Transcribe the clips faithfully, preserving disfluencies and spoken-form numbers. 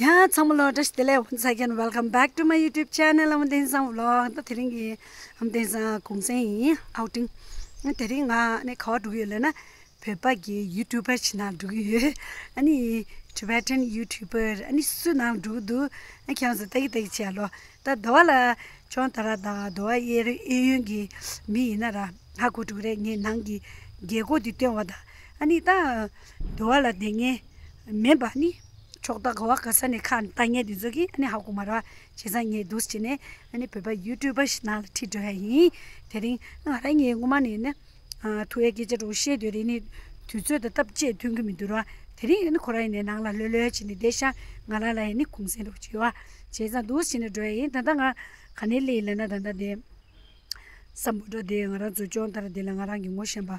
ཡ་ཚང་མ་ལོ་བཀྲ་ཤིས་བདེ་ལེགས། Once again, welcome back to my YouTube channel. ཨ་མ་བསྟན་བཟང་vlog. ད་དེ་རིང་གི་ཨ་མ་བསྟན་བཟང་གུང་སེང་ཡིན། outing. དེ་རིང་ང་ནི་ག་པར་འགྲོ་གི་ཡོད་ལབ་ན། བོད་པ་གི་YouTuber་ཞིག་ནང་འགྲོ་གི་ཡོད། ཨ་ནི་Tibetan YouTuber། ཨ་ནི་སུ་ནང་འགྲོ་གི་འདུག་ཨ་ཁྱེད་རང་ཚོ་ལྟ་གི་ལྟ་གི་བྱེད་ཡ་ལོ། ད་འདི་པ་ལ་ཅོན་ཏ་ར་དང་འདི་པ་གཡས་གཡས་གཡོན་གྱི་མི་ཡིན་ན་ར་ཧ་གོ་འགྲོ་གི་རེད། ངས་ནང་གི་རྒྱལ་སྒོ་འདི་སྟོན་པ་དང་། ཨ་ནི་ད་འདི་པ་ལ་བསྡད་མཁན་མིན་པ་ནི་ཕྱོགས་མཐའ་ག་པ་ག་ས་ནས་ཁ་ལྟ་མཁན་འདི་ཚོ་གིས་ཨ་ནི་ཧ་གོ་མ་རེད་པ། བྱས་ཙང་ངས་འདུག་སེ་བྱས་ནས་ཨ་ནི་བོད་པ་YouTuber་ཞིག་ནང་ལ་ཁྲིད་འགྲོ་ཡ་ཡིན། དེ་རིང་ང་རང་ངས་སྔོན་མ་ནས་ནི། ཨ། ཐུག་ཡའི་སྐད་ཆ་འདྲ་བོ་བཤད་སྡོད་རེད་ནི། དུས་ཚོད་དང་སྟབས་བཅས་ཐོན་གྱི་མི་འདུག་ར། དེ་རིང་ཡིན་ན་ཁོ་རང་ཡིན་ནའི་ནང་ལ་ལྷོད་ལྷོད་བྱས་ནས་བསྡད་ཤག་ང་རང་ལ་ཡིན་ནི་གུང་སེང་འདྲ་བོ་ཅིག་ཡོད་པ། བྱས་ཙང་འདུག་སེ་བྱས་ནས་འགྲོ་ཡ་ཡིན། ད་ལྟ་ང་ག་ནས་སླེབས་ཡིན་ལབ་ན། ད་ལྟ་དེ་སམ་བྷོ་ཊ་དེ་ང་རང་ཚོ་ཅོན་ཏ་ར་དེ་ལ་ང་རང་གི་ངོ་ཤེས་པ་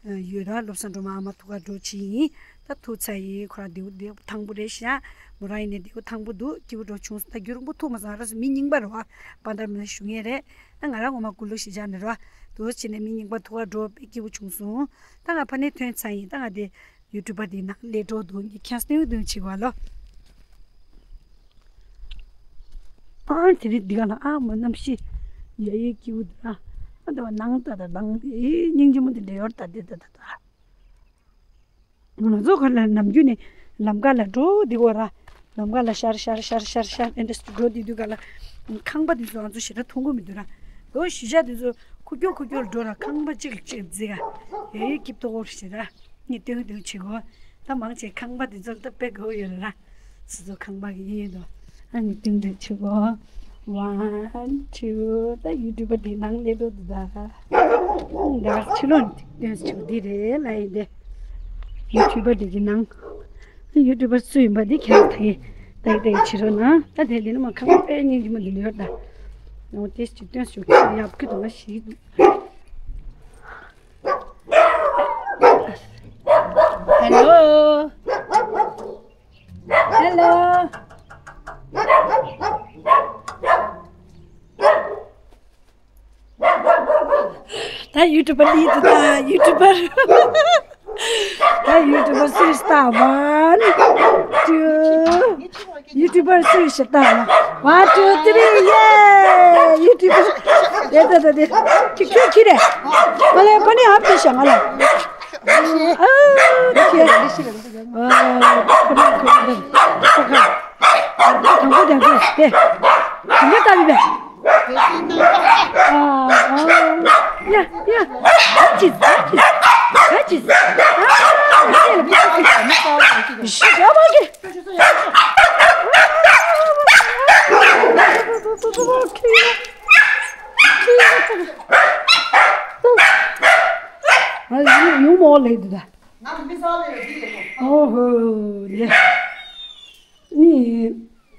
ཡོད་ར། བློ་བཟང་སྒྲོལ་མ་ཨ་མ་ཐུག་ག་འགྲོ་བྱས་ཡིན། ད་ཐུག་ཚར་ཡིན། ཁོ་རང་བདེ་པོ་བདེ་པོ་ཐང་པོ་རེད་ཤག་མོ་རང་ཡིན་ནའི་བདེ་པོ་ཐང་པོ་འདུག་སྐྱིད་པོ་འདྲ་བྱུང་སོང་། ད་རྒྱུན་རིང་པོ་ཐུག་མ་སོང་། ང་རང་ཚོ་མི་རྙིང་པ་རེད་པ། དཔའ་མཐར་མི་ལ་ཞུ་མཁན་རེད། ད་ང་རང་ངོ་མ་དགུང་ལོ་བཞི་ཆགས་ནས་རེད་པ། འདུག་སེ་བྱས་ནས་མི་རྙིང་པ་ཐུག་ག་འགྲོ་དཔེ་སྐྱིད་པོ་བྱུང་སོང་། ད་ང་ཕ་ནས་ཐོན་ཚར་ཡིན། ད་ང་དེ་YouTuber་དེ་ནང་སླེབས་འགྲོ་འདུག་ངས་ཁྱེད་སྟོན་སྟོན་བྱེད་དགོས་ལོ། ཨ་དེ་རིང་འདི་ག་ལ་ཨ་མ་གནམ་གཤིས་ཡ་ཡི་སྐྱིད་པོ་འདུག་ཨ་ཨ་འདི་པ་ནང་ད་ད་དང་ཨེ་སྙིང་རྗེ་མོ་དེ་འདྲ་ཡོད་ད། དེ་ད་ད་ད། ང་ཚོ་ག་ལ་ནམ་རྒྱུན་ནས་ལམ་ཁ་ལ་འགྲོ་འདི་གོ་ར། ལམ་ཁ་ལ་ཤར་ཤར་ཤར་ཤར་ཤར་ཨེ་འདྲ་འགྲོ་འདི་དུས་ག་ལ་ཁང་པ་འདི་ཚོ་ང་ཚོ་ཞེ་དྲག་མཐོང་གི་མི་འདུག་ར། ལོ་གཞིས་ཆགས་འདི་ཚོ་ཁུག་ཀྱོག་ཁུག་ཀྱོག་འགྲོ་ར། ཁང་པ་གཅིག་གཅིག་འཛེགས་ག་ཡ་ཡི་སྐྱིད་པོ་འདུག་ཞེ་དྲག་ངས་སྟོན་སྟོན་བྱེད་གོ། ད་མང་ཆེ་ཁང་པ་འདི་ཚོ་ད་དཔེ་དགའ་པོ་ཡོད་ར། སོ་སོ་ཁང་པ་གི་ཡིན་དོ། ཨ་ནི་ཏིང་ཏིང་ཆུ་གོ། One, two. ད་YouTuber་དེ་ནང་སླེབས་འགྲོ་འདུག་ད། ད་ཕྱི་ལོགས་ནས་ཏིང་ཏིང་ཆུ་འདི་རེད་ལ་ཡིན་ཏེ། YouTuber་དེ་གི་ནང་། YouTuber་སུ་ཡིན་པ་འདི་ཁྱེད་རང་ད་གི་ད་གི་ད་གི་བྱེད་རོགས་གནང་། ད་དེ་འདི་ནི་མ་ཁང་པ་དཔེ་སྙིང་རྗེ་མོ་འདི་ནི་ཡོད་ད། ཡང་ཏིང་ཆུ་ཏིང་ཆུ་ཡག་གི་འདུག་ང་ཞིག་འདུག Hello. Hello. ད་YouTuber་ལི་དུ་ད་YouTuber། ད་YouTuber་སུ་ཞིག་ད། One, two. YouTuber་སུ་ཞིག་ད། One, two, three. ཡེ། YouTuber། དེ་ད་ད་དེ། ཁྱི་ཁྱི་ཁྱི་རེད། ང་ལ་པ་ནི་ཧབ་དེ་ཤ་ང་ལ། ཨ། ཁྱི། ཨ། ཁོ་ན་ཁོ་ན་ཁོ་ཁ། དང་པོ་དང་པོ་དེ། དེ་འདྲ་ལྟ་བུ་བས། ཨ། ཨ། ཡ་ཡ། ཨ་ཅི་ཨ་ཅི་ཨ་ཅི། ཨ། ཤི་ཡ་མ་གི། ཨ་ཡུ་ཡུ་མོ་ལེ་དུ་ད། ང་མི་ས་ལེ་ཡོད་དེ་ལེ། ཨོ་ཧོ་ལེ། ནི།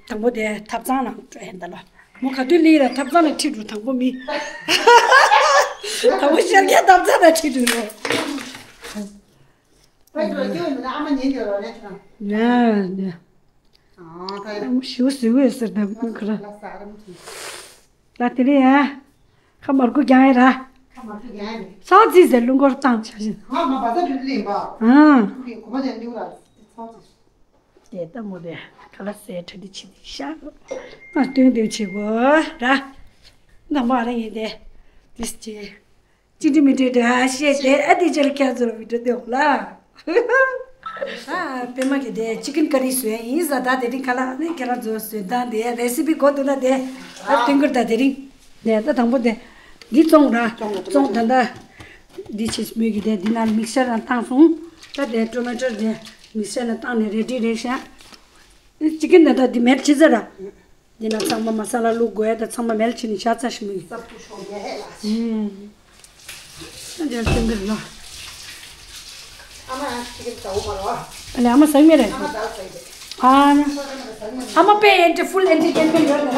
དང་པོ་དེ་ཐབ་ཚང་ནང་འགྲོ་ཡིན་ད་ལོ། མོ་ག་དུས་ལི་ལ་ཐབ་ཚང་ནང་ཁྲིད་འགྲོ་དང་པོ་མི། དང་པོ་ཤར་རྒྱག་ཐབ་ཚང་ནང་ཁྲིད་འགྲོ་ལོ། ཕ་གི་ལ་སྐྱོ་ཡིན་ན་ཨ་མ་ཉན་རྒྱུ་རོ་ལེ་ཁྱོད། ཡ་ཡ། ཨ་ཕ་ཡ། ཞུ་ཟི་བས་ཟེར་ད་ཁོ་ར། ལ་ས་ར་མི་ཁྱོད། ད་དེ་རེད་ཡ། ཁ་མར་ཁུ་རྒྱང་ཡ་ར། ཁ་མར་ཁུ་རྒྱང་ཡ་རེད། ཚང་རྩིས་ཟེར་ལུང་སྐོར་བཏང་བྱ་བཞིན། ང་མ་བ་ས་བྲིས་ལེན་པ། ཨང་། ཁུ་གི་གོ་མ་ཅན་ལིའུ་ར་ཚང་རྩིས། དེ་ལྟ་མོ་དེ་ཁ་ལ་སའི་གྲ་སྒྲིག་བྱེད་དེ་ཤག་ང་སྟོན་སྟོན་བྱེད་དགོས་ར། ནམ་བ་ར་ཡིན་ཏེ། དིས་ཅི། ཅི་འདྲི་མི་འདྲི་འདྲ་བཤད་དེ་ཨ་དེ་ཅི་ལ་ཁྱེད་ཚོར་བི་ཌིའོ་སྟོན་ལ། ཨ་པད་མ་གི་དེ་ཅི་ཀན་ཀ་རི་བཟོས་ཡིན་ཟ། ད་དེ་རིང་ཁ་ལ་ནི་ཁྱེད་རང་ཚོ་བཟོས་སྟངས་དེ་རེ་སི་པི་གོ་འདུག་ན་དེ་ཨ་སྟོན་གི་ར། ད་དེ་རིང་དེ་ད་དང་པོ་དེ་འདི་བཙོང་ར། བཙོང་ད་ད་འདི་ཆེ་མོས་གི་དེ་འདི་ན་མིག་སར་ནང་བཏང་སོང་། ད་དེ་ཊོ་མེ་ཊོ་དེ་མིག་སར་ནང་བཏང་ནས་རེ་ཌི་རེད་ཤག་ཅི་ཀན་ད་ད་འདི་མེད་ཅི་ཟེར་ར། འདི་ན་ཚང་མ་མ་ས་ལ་བླུག་དགོས་ཡ། ད་ཚང་མ་མེལ་བྱས་ནས་བཞག་ཚར་ཞིག་མི། སབ་ཏུ་ཤོག་ཡ་ཧེ་ལ་ཞིག་ཨ་འདི་ལ་སྟོན་གི་རེད་ལ། ཨ་མ་ཡང་ཅི་གི་ད་འོ་མ་རོ། ཨ་ལས་ཨ་མ་ཟ་གི་མེད་རེད། ཨ་མ་ད་ཟ་གི་རེད། ཨ་ནི། ཨ་མ་དཔེ་ཨེན་ཊི་ཕུལ་ཨེན་ཊར་ཊེན་མེན་ཊི་ཡོད་ལ་ར།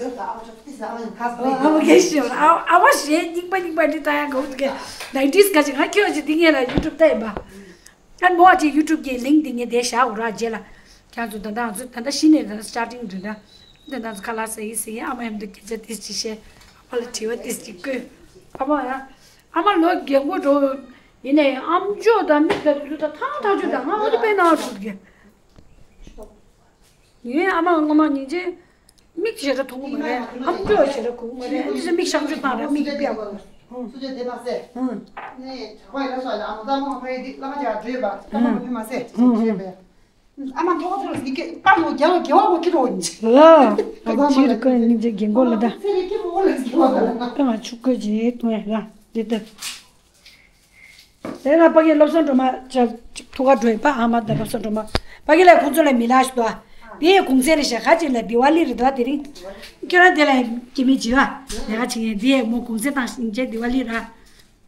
ཡོད་ད་ཨ་མ་ཅོ་ཏི་ཟ་ཨ་མ་ཡང་ཁ་ཟ། ཨ་མ་གལ་ཤེས་ཨ་མ་ཞེ་སྙིང་པ་སྙིང་པ་འདི་ད་ཡང་གོ་ཐུག་གི། ནའིན་ཊིས་ག་ཅིག་ང་ཁྱོད་ཅིག་འདི་ངེད་ལ་ཡུ་ཊུབ་ལྟ་ཡིན་པ། ཨ་མོ་ཨ་ཅེ་ཡུ་ཊུབ་ཀྱི་ལིང་འདི་ངས་དེ་བཞག་འོ་ར་རྗེས་ལ། ཁྱེད་ཚོ་ད་ལྟ་ང་ཚོ་ད་ལྟ་གཞི་ནས་ད་ལྟ་སི་ཊར་ཊིང་འདྲ་འདྲ། ད་ལྟ་ང་ཚོ་ཁ་ལག་ཟ་ཡི་ཟ་ཡི། ཨ་མ་མཉམ་དུ་སྐད་ཆ་ཏིས་ཅིག་བཤད། ཨ་མ་ལ་དྲི་བ་ཏིས་ཅིག་བཀོད། ཨ་མ་ཡ། ཨ་མ་ལོ་རྒན་པོ་འགྲོ། ཡིན་ནའི་ཨམ་ཅོག་དང་མིག་དང་དེ་ཚོ་ད་ཐང་ཐང་ཆུ་དང་ང་ཨ་ཅོ་དཔེ་ནང་འགྲོ་གི། ཡོན་ཨ་མ་སྔོན་མ་སྙིང་རྗེ། མིག་ཞེ་དྲག་མཐོང་གི་མ་རེད། ཨམ་ཅོག་ཞེ་དྲག་གོ་གི་མ་རེད། དེ་ཚོ་མིག་ཤར་ཅོ་བཏང་རེད། མིག་ཀྱི་པད་མ། སུ་ཅོ་དེ་མ་ཟེར། ཨང་། ནས་གྲགས་པ་ཡིན་ན་ཤོག་ལ་ཨ་མ་ད་མོ་ཕ་ཡི་དེ་བླ་མ་ཅག་བྲོས་པ་ད་མ་ཕེ་མ་ཟེར་ཟེར་བྱས་པས། ཨ་མ་ཐོག་ཐོག་ལ་ནི་ཀེ་པ་མོ་རྒྱ་ལ་རྒྱ་བ་མོ་ཁྱི་རོ་ཡིན་ཅི། ལ། ད་ཅི་རུ་ཀ་ནི་ཅི་རྒན་གོ་ལ་ད། ཚེ་རིང་ཁྱི་མོ་ལ་རྒྱ་བ་ལ། ད་ང་ཆུ་ཀ་ཅི་ཐོང་ཡ་ལ་དེ་ལྟ། དེ་ལ་ཕ་གི་བློ་བཟང་སྒྲོལ་མ་ཅག་ཐུག་ག་འགྲོ་ཡིན་པ། ཨ་མ་དང་བློ་བཟང་སྒྲོལ་མ་ཕ་གི་ལ་ཁོང་ཚོ་ལ་མི་ལ་ཞིག་ཏུ་ཨ། དེ་ཡི་གུང་སེང་རེད་ཤག་ཁ་ཅིག་ལ་དི་ཝ་ལི་རེད་དོ། དེ་རིང་ཁྱོད་རང་དེ་ལ་སྐྱེ་མི་བྱེད་བ་ལས་ཀ་བྱེད་མཁན་དེ་ཡི་མོ་གུང་སེང་བཏང་ཞིང་བྱས་དི་ཝ་ལི་ར།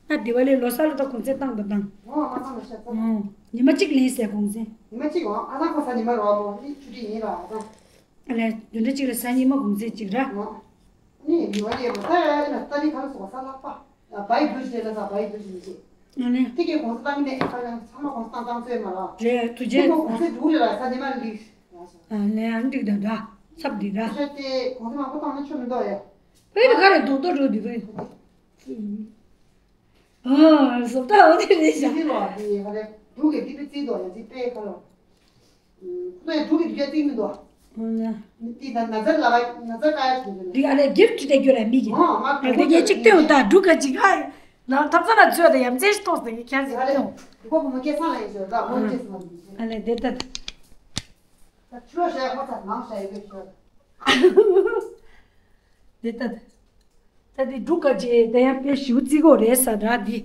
ད་དི་ཝ་ལི་ལོ་གསར་ལ་ད་གུང་སེང་བཏང་དང་བཏང་། ཨོ་ཨ་ཚང་ལ་ཤ་ཚ། ཨོ། ཉི་མ་གཅིག་ལེན་ཟེར་གུང་སེང་། ཉི་མ་གཅིག་འོང་ཨ་ཚང་ཁོ་ས་ཉི་མ་རོ་མོ་ནི་ཆུ་ཁྲི་ཡིན་ར་ཨ་ཚང་། ཨ་ལས་བདུན་ཕྲག་གཅིག་ལ་ས་ཉི་མ་གུང་སེང་གཅིག་ར། ཨོ། ནི་ཉི་མ་ལེ་མ་ད་ཡ་ཨེ་ན་ཏ་རི་ཁ་ལ་སོ་ས་ལག་པ། བའི་རྒྱུ་ཞེས་ལ་ས་བའི་རྒྱུ་ཞེས་མི་ཤེས། ཨ་ལས། ཏི་ཀའི་གོང་ས་བཏང་ནས་ཨ་ཡང་ཚང་མ་གོང་ས་བཏང་བཏང་ཚོད་མ་ལ། རེད་དུ་ཏི་རྗེས། ཀའི་གོང་ས་འགྲུག་རེ་ལ་ས་ཉི་མ་ལི། ཨ་ལས་ཨ་འགྲིག་དང་འདྲ། ཚབ་འདི་འདྲ། ཤ་ཏེ་གོང་ས་མང་པོ་བཏང་ན་ཆོ་མི་འདུག་ཡ། བའི་རི་ཁ་རེ་རྡོག་རྡོག་རུ་འདི་བའི། ཨ་བཟོ་ལྟ་འོ་དེ་རེད་ཤག་འདི་ལོ་འདི་ཧ་ལས་འབྲུག་གི་འདི་པའི་རྩིས་དོ་ཡ་འདི་པའི་ཁ་ལོ། ཁོ་ཚོ་ཡ་འབྲུག་གི་འདི་ག་རྩིས་མི་འདུག་འདི་ད་ན་ཚ་ལ་བ་ན་ཚ་ཀ་ཡ་ཆུ་འདི་ལ། འདི་ཨ་ལས་གིཕ་ཊི་སྤྲད་རྒྱུ་ར་མི་གི། ཨ་ལས་འདི་ག་གཅིག་སྟོན་ད་འབྲུག་ག་གཅིག་ཧ། ན་ཐབ་ཚང་ལ་ཚོད་ད་ཡ་མཚན་ཞིག་ཐོག་ཟེར་གི་ཁྱེད་ཟེར་སྟོན། འདི་གོ་བུ་མོ་སྐལ་བཟང་ལ་ཡིན་ཟེར་ད་འོ་སྐལ་བཟང་ལ་ཡིན་ཟེར། ཨ་ལས་འདི་ད། ད་ཆུ་ལོ་ཞག་ཁོ་ཚ་ནང་ཞག་ཡོད་པའི་ཞོར། འདི་ད། ད་འདི་འབྲུག་ག་ཅེ་ད་ཡང་དཔེ་ཞིའུ་རྩིས་གོ་རེད་ས་འདྲ་འདི།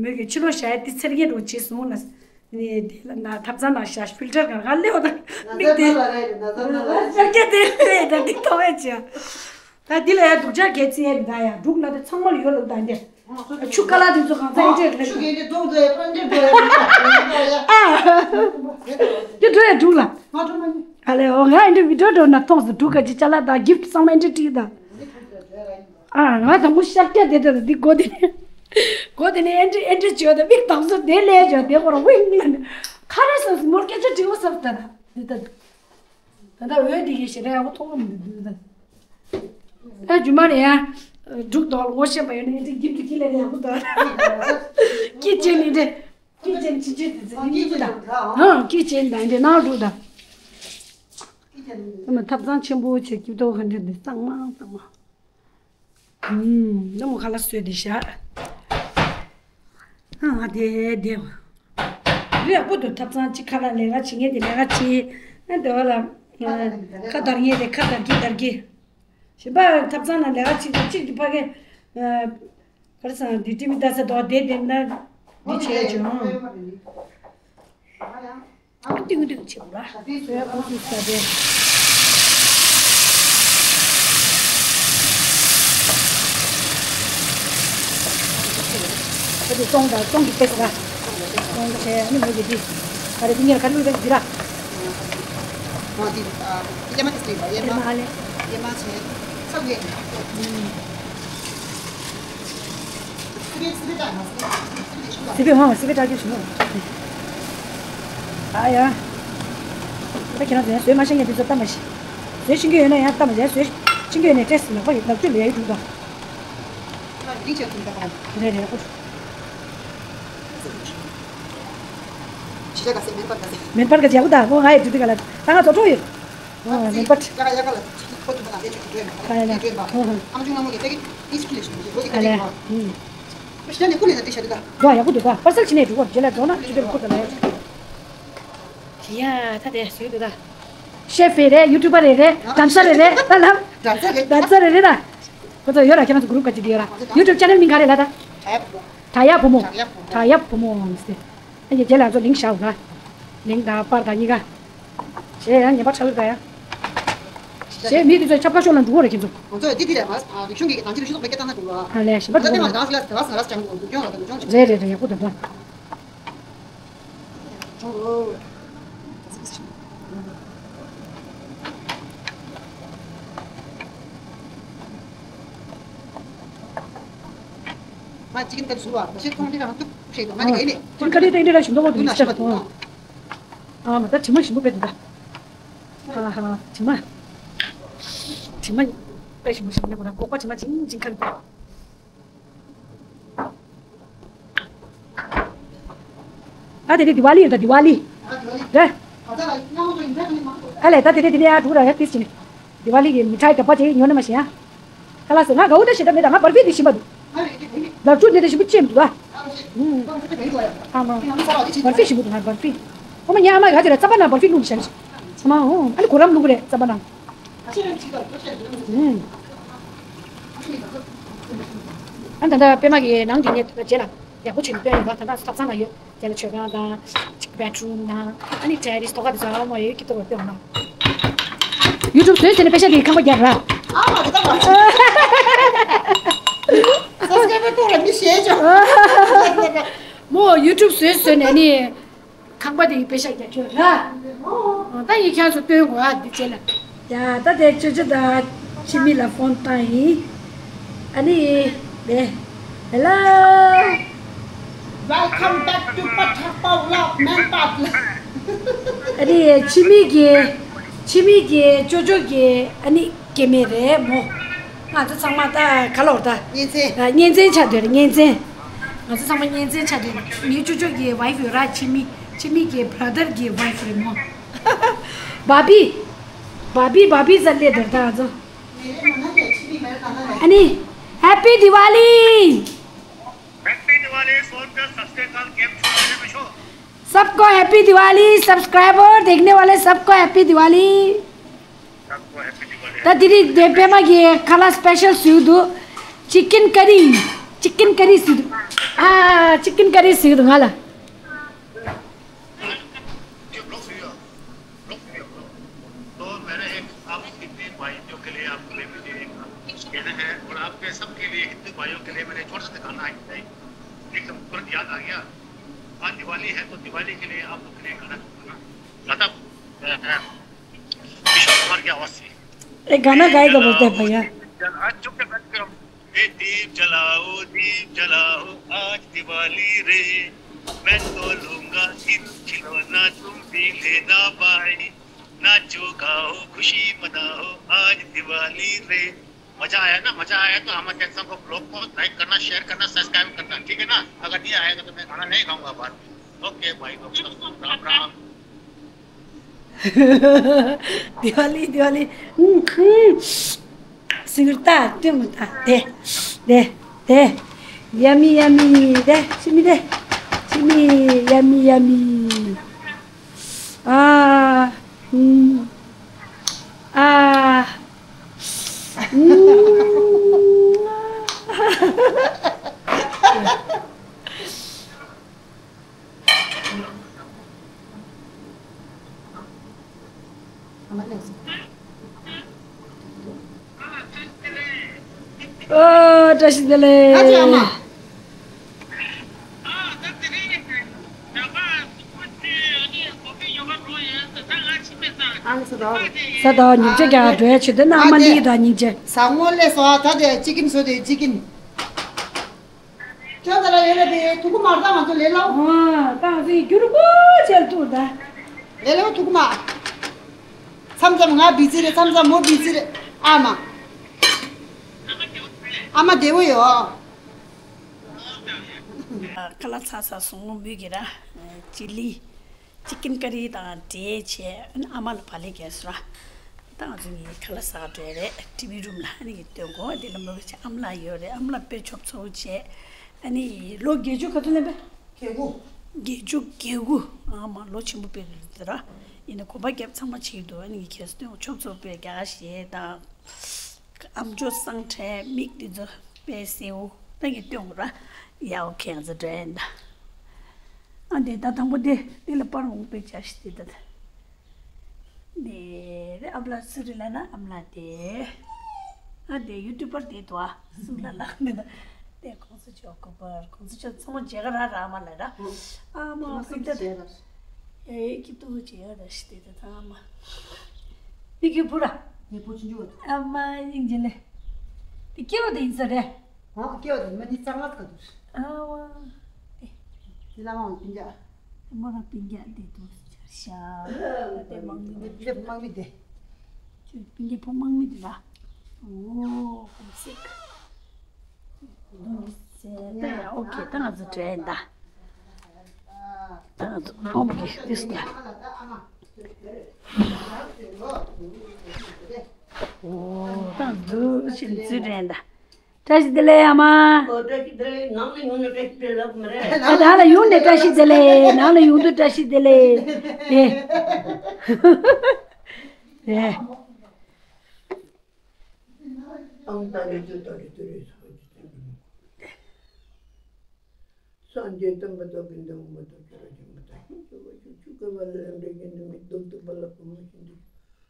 མོས་ཀྱི་ཕྱི་ལོ་ཞག་ཡ་འདི་ཚེར་ངན་རོ་བྱེད་སོང་ལ། ནི་དེ་ལ་ན་ཐབ་ཚང་ན་ཤ་ཕིལ་ཊར་གང་ག་ལེའོ་ད། མིག་དེ། ཤར་རྒྱ་དེ་ལེ་ད་འདི་ཐོ་བས་ཅི། ད་འདི་ལ་ཡ་སྡུག་ཅག་གལ་ཚིག་ཡ་མི་ད་ཡ་འབྲུག་ན་དེ་ཚང་མ་ལ་ཡོད་ལ་ད་འདི། ཆུ་ཀ་ལ་དེ་ཚོ་གང་ཚ་ཡིན་ཏེ་ཆུ་གེ་དེ་རྡོག་རྡོག་ཡ་པྲ་འདྲེ་རྡོག་ཡ་ཨ། དེ་འགྲོ་ཡ་འབྲུག་ལ། ཨ་ལེ་ཨོ་ང་ཨེ་འདྲ་བི་ཌིའོ་འགྲོ་ན་མཐོང་སོང་འབྲུག་ག་ཅི་ཅ་ལག་དང་གིཕ་ཊི་ཚང་མ་ཨེ་འདྲ་བྲིས་དང་། ཨ་ང་དང་པོ་ཤར་སྐྱ་དེ་དེ་འདི་སྒོ་དེ་ནས་སྒོ་དེ་ནས་ཨེ་འདྲ་ཨེ་འདྲ་བྱོས་དང་མིག་དང་སོ་དེ་ལས་བྱོས་དེ་ཁོ་རང་ཝིང་ལ་ནི་ཁ་ར་སོ་སི་མོར་སྐད་ཆ་དྲི་བ་སབ་ད་ད་འདི་ད། ད་ལྟ་འོད་འདི་གི་ཞེ་དྲག་ཡག་པོ་མཐོང་གི་མི་འདུག་ད་རྒྱུ་མ་རེད་ཡ། འབྲུག་དོག་ལ་ངོ་ཤེས་པ་ཡོད་ན་ཨེ་འདྲ་གིཕ་ཊི་ཁྱི་ལས་ཡག་པོ་འདུག་ཀི་ཅེན་ནི་འདྲ། ཀི་ཅེན་ཅི་ཅེན་དེ་ཚོ་ཨ་ནི་ཀི་ཅེན་ད། ཨ་ཀི་ཅེན་ད་འདི་ནང་འགྲོ་ད། ཨ་མ་ཐབ་ཚང་ཆེན་པོ་བྱས་སྐྱིད་ཏོ་ག་འདྲ་འདི་གཙང་མ་གཙང་མ། ཨུམ་ནམ་མོ་ཁ་ལ་སོས་དེ་ཤ། ཨ་དེ་དེ། རི་ཡག་པོ་འདུག་ཐབ་ཚང་གཅིག་ཁ་ལ་ལས་ཀ་བྱེད་མཁན་དེ་ལས་ཀ་བྱེད། ཨ་དེ་བ་ལ། ཁ་དར་མཁན་དེ་ཁ་དར་གི་དར་གི། གཞན་པ་ཐབ་ཚང་ན་ལས་ཀ་བྱེད་དུས་གཅིག་གི་ཕ་གི། ག་རེ་ཟེར་ན་འདི་ཏི་བི་ལྟ་ས་དོ་དེ་དེ་ན་འདི་བྱས་བྱུང་། ཏིང་ཏིང་བྱེད་དགོས་ལ། སོའི་ཨོ་ཙི་ས་དེ། ད་དེ་ཙོང་དང་ཙོང་གི་པེ་སི་ལ། ཙོང་བྱས་ནི་མོ་གི་འདི། ག་རེ་འདི་ཉེར་ག་ལུས་རེད་འདི་ར། ཨ་འདི་ཨ་ཡེ་མ་དེ་སི་ལ་ཡེ་མ། ཡེ་མ་ཨ་ལེ། ཡེ་མ་བྱས་ཚབ་ཡེ། སི་པན་སི་པན་ཏྲ་ཁྱེར་ཞུ་ནོ། ཨ་ཡ། ད་ཁྱེད་རང་ཚོ་ཡང་བཟོས་མ་ཤེས་མཁན་དེ་ཚོ་ལྟ་མ་ཤེས། བཟོས་ཤེས་ཀྱི་ཡོད་ན་ཡང་ལྟ་མ་ཤེས། བཟོས་ཤེས་ཀྱི་ཡོད་ན་སྤྲད་ཟིན་ལག་པ་ཡི་ལག་ཁྱོད་ལ་ཡ་ཡི་འདུག་ད། རེད་རེད་ཨོ། ཇི་ལྟར་ག་ཟེ་མེན་པར་ག་ཟེ། མེན་པར་ག་ཟེ་ཡག་པོ་ད་ཨོ་ང་ཡི་དུས་དུས་ག་ལ་ད་ང་ཚོ་ཁྲོ་ཡོད། ཨོ་མེན་པར། ཡ་ག་ཡ་ག་ལ་ཁོ་ཐུབ་པ་ན་དེ་ཆུ་དུས་ཡོད་མ་ད་ཡ་ལ་དུས་ཡོད་མ་ཨོ་ཧོ། ཨ་མ་ཆུང་ན་མོ་གི་ད་གི་ཨིན་སི་ཁུ་ལེ་ཤིན་གི་གོ་གི་ད་ཨ་ལེ་ཡོད་མ། ཨུམ། ཤ་ནི་ཁུ་ལེ་ན་དེ་ཤ་དུ་ད། འགྲོ་ཡག་པོ་འདུག་པ་པར་སལ་ཕྱི་ནས་འགྲོ་གོ་རྗེས་ལ་འགྲོ་ན་ཆུ་དེ་ཁུར་ད་ལ་ཡ། ཡ་ད་དེ་སུས་འདུག་ད། ཤེ་ཧྥེ་རེད། ཡུ་ཊུབ་པ་རེད་རེད། ཌན་སར་རེད་རེད་ད་ལབ། ཌན་སར་རེད། ཌན་སར་རེད་རེད་ད། ཁོ་ཚོ་ཡོད་ར་ཁྱེད་རང་ཚོ་གུ་རུབ་ག་ཅིག་དེ་ཡོད་ར། ཡུ་ཊུབ་ཅེ་ནལ་མིང་ག་རེད་ལ་ད། བྲག་ཡབ་བུ་མོ། བྲག་ཡབ་བུ་མོ། བྲག་ཡབ་བུ་མོ་ཟེར། ཨ་ཡེ་རྗེས་ལ་ཚོ་ལིང་ཤའུ་ག་ལིང་དང་པར་དང་གཉིས་ཀ་ཞེས་ཡང་ཉེས་པ་ཁྲག་ལུས་ཀ་ཡ། ཞེས་མི་དེ་ཚོས་ཆབ་ཁ་ཤོར་ན་འགྲོ་བ་རེད་ཁྱེད་ཚོ། ང་ཚོ་ཡ་ཏི་ཏི་རེད་མ་རིག་གཞུང་གི་ནང་ཆེན་རིག་གཞུང་ལ་སྐད་བཏང་ན་འགྲོ་བ། ཨ་ལས་གཞན་པ་ད་ལྟ་འགྲོ་ང་བ་རང་ལ་དེ་བ་ས་ར་ཅང་གོ་འགྲོ་སྐྱོང་ལ་འགྲོ་སྐྱོང་བྱེད། རེད་རེད་རེད་ཡག་པོ་འདུག་ད། ང་ཅི་གིན་ད་ཚུར་བ་ད་ཤེས་ཐོང་ཏི་རང་ཐུག་ཤེས་དོ་ང་ནི་ག་ཡིན་ནི། ཁྱེད་ཀ་ཏི་ཏི་ཏི་ར་ཞིམ་མདོག་པོ་འདུག་ཤེས་པ་དང་། ཨ་མ་ད་དྲི་མ་ཞིམ་པོ་དཔེ་འདུག་ད། ཧ་ཧ་དྲི་མ། དྲི་མ། དཔེ་ཞིམ་པོ་ཞིམ་པོ་ལེགས་པོ་ན་ཀོག་པ་དྲི་མ་ཅིང་ཅིང་ཁ་ལུ། ད་དེ་དེ་དི་ཝ་ལི་ཡིན་ད་དི་ཝ་ལི། རེད། ཁ་ལས་ད་དེ་རེད། དེ་ནས་ཡར་འགྲོ་ར་ཡ་ཏིས་ཅིག་ནས། དི་ཝ་ལི་གི་མི་ཐའི་ཌབ་པ་དེ་ཉོ་ན་མ་ཤེས་ཡ། ཁ་ལགས་སེ་ང་དགའ་བོ་ད་ཞེ་དྲག་མེད། ད་ང་བར་ཕི་དེ་ཞིམ་པ་འདུག་ལབ་ཆུ་དེ་དེ་ཞིམ་པོ་ཅེམ་འདུག་ཨ། ཨུམ། ཨ་མ། བར་ཕི་ཞིམ་པོ་འདུག་ང་བར་ཕི། ཨོ་མ་ཉ་ཨ་མ་ག་ཅི་ར་རྩམ་པ་ནང་བར་ཕི་བླུགས་ཤག་ཨ་མ། ཨོ་ཨ་ནི་གོ་རམ་བླུགས་རེད་རྩམ་པ་ནང་། ཨུམ། ཨ་ད་ལྟ་པད་མ་གི་ནང་གི་ངས་ད་ལྟ་རྗེས་ལ་ཡག་པོ་བྱས་ནས་སྟོན་ཡོད་པ། ད་ལྟ་ཐབ་ཚང་ལ་ཡོད། དེ་ལ་མཆོད་ཁང་དང་། ཅིག་བེད་རུམ་དང་། ཨ་ནི་ཊེ་རེ་སི་ཐོག་ཁ་དེ་ཚོ་ཨ་མ་ཡོད་ཀྱི་ཐོག་ལ་སྟོན་ན། ཡུ་ཊུབ་བཟོས་ཟེར་ནས་པེ་ཤ་དེ་ཁང་པ་རྒྱག་ར། ཨ་མ་དེ་ད་མ་བྱེད། སབ་སི་ཀ་རའི་བར་ཐོག་ལ་མི་ཤེས་ཅོ། མོ་ཡུ་ཊུབ་བཟོས་ཟེར་ནས་ནི། ཁང་པ་དེ་ཡི་པེ་ཤ་རྒྱག་ཁྱོད་ར། ད་ཡིན་ཁྱེད་ཚོ་སྟོན་དགོས་ཨ་འདི་བྱས་ལ། ཡ་ད་དེ་ཅོ་ཅོ་དང་ཆི་མི་ལ་ཕོན་བཏང་ཡིན། ཨ་ནི། དེ། ཧེ་ལོ། Welcome back to Patharpao Vlog Man Pat. ཨ་ནི་ཆི་མི་གི། ཆི་མི་གི་ཅོ་ཅོ་གི་ཨ་ནི་སྐྱེ་དམན་རེད་མོ། ང་ཚོ་ཚང་མ་ད་ག་ལོར་ད། གཉེན་ཚན། ཨ། གཉེན་ཚན་ཆགས་བསྡད་རེད་གཉེན་ཚན། ང་ཚོ་ཚང་མ་གཉེན་ཚན་ཆགས་བསྡད་རེད། ངའི་ཅོ་ཅོ་གི་ཝའི་ཕི་རེད་ཆི་མི། ཆི་མི་གི་བྷ་ར་དར་གི་ཝའི་ཕི་རེད་མོ། བྷ་བྷི། བྷ་བྷི་བྷ་བྷི་ཟེར་སླེབས་འདུག་ད་ང་ཚོ། ཨ་ནི། Happy Diwali! Happy Diwali, Sonkar सत श्री अकाल, केम छो, मजे में छो? सबको Happy Diwali, subscriber देखने वाले सबको Happy Diwali. सबको Happy Diwali. ད་དེ་རིང་དེ་པད་མ་གི་ཁ་ལག་སི་པེ་ཤལ་བཟོས་འདུག་ཅི་ཀིན་ཀ་རི། ཅི་ཀིན་ཀ་རི་བཟོས་འདུག་ཨ། ཅི་ཀིན་ཀ་རི་བཟོས་འདུག་ང་ལ། ये ब्लॉग फ्री है। ब्लॉग फ्री है, ब्लॉग। तो मैंने एक आप हिंदी भाइयों के लिए आपको ले मुझे एक कहना है और आपके सबके लिए हिंदू भाइयों के लिए मैंने छोटा सा गाना है, एकदम तुरंत याद आ गया। आज दिवाली है तो दिवाली के लिए आप लोग के लिए गाना गाऊंगा ना। गाता, अ, अ, किशोर कुमार की आवाज से। एक गाना गाएगा बोलते हैं भैया। चुप कर, चुप कर। ए दीप जलाओ, दीप जलाओ, आज दिवाली रे। मैं तो लूंगा सिर्फ खिलौना, तुम भी लेना भाई। नाचो गाओ, खुशी मनाओ, आज दिवाली रे। मजा आया ना? मजा आया तो हमारे चैनल को, ब्लॉग को लाइक करना, शेयर करना, सब्सक्राइब करना, ठीक है ना? अगर नहीं आएगा तो मैं गाना नहीं गाऊंगा बाद में। ओके भाई लोग, सबको राम राम। दिवाली दिवाली. सिंगरता त्यो मुता दे दे दे. यमी यमी दे. सिमी दे. सिमी यमी यमी. आ. आ. ཨོ། བཀྲ་ཤིས་བདེ་ལེགས། ཨ་ཅེ་ཨ་མ། ཨ་ས་ད། ས་ད་ཉིན་བྱེད་ཀྱང་འགྲོ་ཡ་ཆེ་དེ་ན་ཨ་མ་འདི་ཡི་ད་ཉིན་བྱེད། ས་ངོ་ལས་སོ་ད་དེ་ཅི་ཀིན་སོ་དེ་ཅི་ཀིན། ཁྱོད་ད་ལ་ཡོད་ལ་དེ་ཐུག་གུ་མར་ད་ང་ཚོ་ལས་ལ། ཨ་ད་ང་ཚོ་ཡི་རྒྱུ་རུ་པོ་ཆེ་ལ་ཐུག་ད། ལས་ལ་ཐུག་གུ་མ། མཚམས་མཚམས་ང་བི་ཛི་རེད། མཚམས་མཚམས་མོ་བི་ཛི་རེད། ཨ་མ། ཨ་མ་བདེ་བོ་ཡོད། ཁ་ལག་ཚ་ཚ་སོང་མོ་མོས་ཀྱི་ར། ཅི་ལི། ཅི་ཀིན་ཀ་རི་དང་འབྲེལ་བྱས་ཨ་མ་ལ་བག་ལེབ་བརྒྱབ་སོང་ར། ད་ང་ཚོ་གཉིས་ཁ་ལག་ཟ་ག་འགྲོ་ཡ་རེད། ཊི་ཝི་རུམ་ལ་ཨ་ནི་གི་སྟོན་གོ་དེ་ལ་མོ་ཨ་མ་ལགས་ཡོད་རེད། ཨ་མ་ལགས་དཔེ་ཆོབ་ཚོ་བྱས། ཨ་ནི་ལོ་བརྒྱད་ཅུ་ག་ཚོད་ལེན་པས། བརྒྱད་དགུ། བརྒྱད་ཅུ་གྱ་དགུ། ཨ་མ་ལོ་ཆེན་པོ་དཔེ་རེད་དེ་ར། ཡིན་ན་གོམ་པ་རྒྱབ་ཚང་མ་བྱེད་ཀྱི་འདུག་ཨ་ནི་གི་ཁྱེད་སྟོན་ཆོབ་ཚོ་དཔེ་རྒྱག་ཞེས་དང་། ཨམ་ཅོག་སང་ཁྲའི་མིག་འདི་ཚོ་དཔེ་སེའུ་ད་གི་སྟོན་ར། ཡ་ཨོ་ཁེ་ང་ཚོ་འགྲོ་ཡིན་ད། ཨ་འདི་ད་དང་པོ་དེ་འདི་ལ་པར་འོང་དཔེ་བྱ་ཞིག་དེ་ད། འདི་རེ་ཨབ་ལ་སུ་རི་ལ་ན་ཨམ་ལ་དེ། ཨ་འདི་ཡུ་ཊུབ་པར་དེ་དུ་ཨ་སུ་ལ་ལ་ནི་ད། དེ་ཁོང་ཚོ་ཆོ་གོ་པར་ཁོང་ཚོ་ཆོ་ཚང་མ་མཇལ་ག་ར་ར་མ་ལ་ར། ཨ་མ་ཁོང་ཚོ་མཇལ་ག་ར། ཨེ་ཀི་ཏུ་ཅེ་ཡ་ར་ཤི་ཏེ་ཏ་ཐ་མ། ཏི་ཀི་པུ་ར། ནེ་པོ་ཆུང་ཆུང་བ། ཨ་མ་ཡིན་ཇེ་ལེ། ཏི་ཀི་བ་དེ་ཡིན་ས་རེད། ཧོ་ཀི་བ་དེ་མ་ནི་གཙང་ལ་ཁ་དུ། ཨ་བ། ཏི། ཏི་ལ་མ་བ་པིན་ཇ། མོ་ར་པིན་ཇ་དེ་དུ་ཤ། དེ་མང་མི་དེ། དེ་མང་མི་དེ། ཅུ་པིན་ཇ་ཕོ་མང་མི་དེ་ལ། ཨོ་ཧོམ་སིག་ད་ཡ་ཨོ་ཁེ་ད་ང་ཚོ་འགྲོ་ཡིན་ད། ད་ང་ཚོ་ཨོ་མ་ཁེ་ཏིས་ད། ཨོ། ད་འདུག་ཕྱིན་ཚུལ་རེད་ད། བཀྲ་ཤིས་བདེ་ལེགས་ཨ་མ། ཨོ། བཀྲ་ཤིས་བདེ་ལེགས། ནང་ལ་ཡོང་ནས་བཀྲ་ཤིས་བདེ་ལེགས་ལབ་མ་རེད། ཨ། ནང་ལ་ཡོང་ནས་བཀྲ་ཤིས་བདེ་ལེགས། ནང་ལ་ཡོང་དུས་བཀྲ་ཤིས་བདེ་ལེགས། ཨེ། ཨེ། ཨང་ད་རེ་ཏུ་ད་རེ་ཏུ་རེ་ས་ཧོ་ཅི་ཏན་ཏུ་མ་ཁུ། སངས་རྒྱས་བསྟན་པ་དག་གི་འདུན་མ་དག་ཁྱོད་ར་ཅན་པ་དག་ཤིན་ཏུ་བ་ཤུ་ཆུ་ཀ་བ་ལ་ལམ་འདྲ་གྱི་འདུན་མི་རྡུལ་དུ་བ་ལ་བུ་མོ་བཞིན་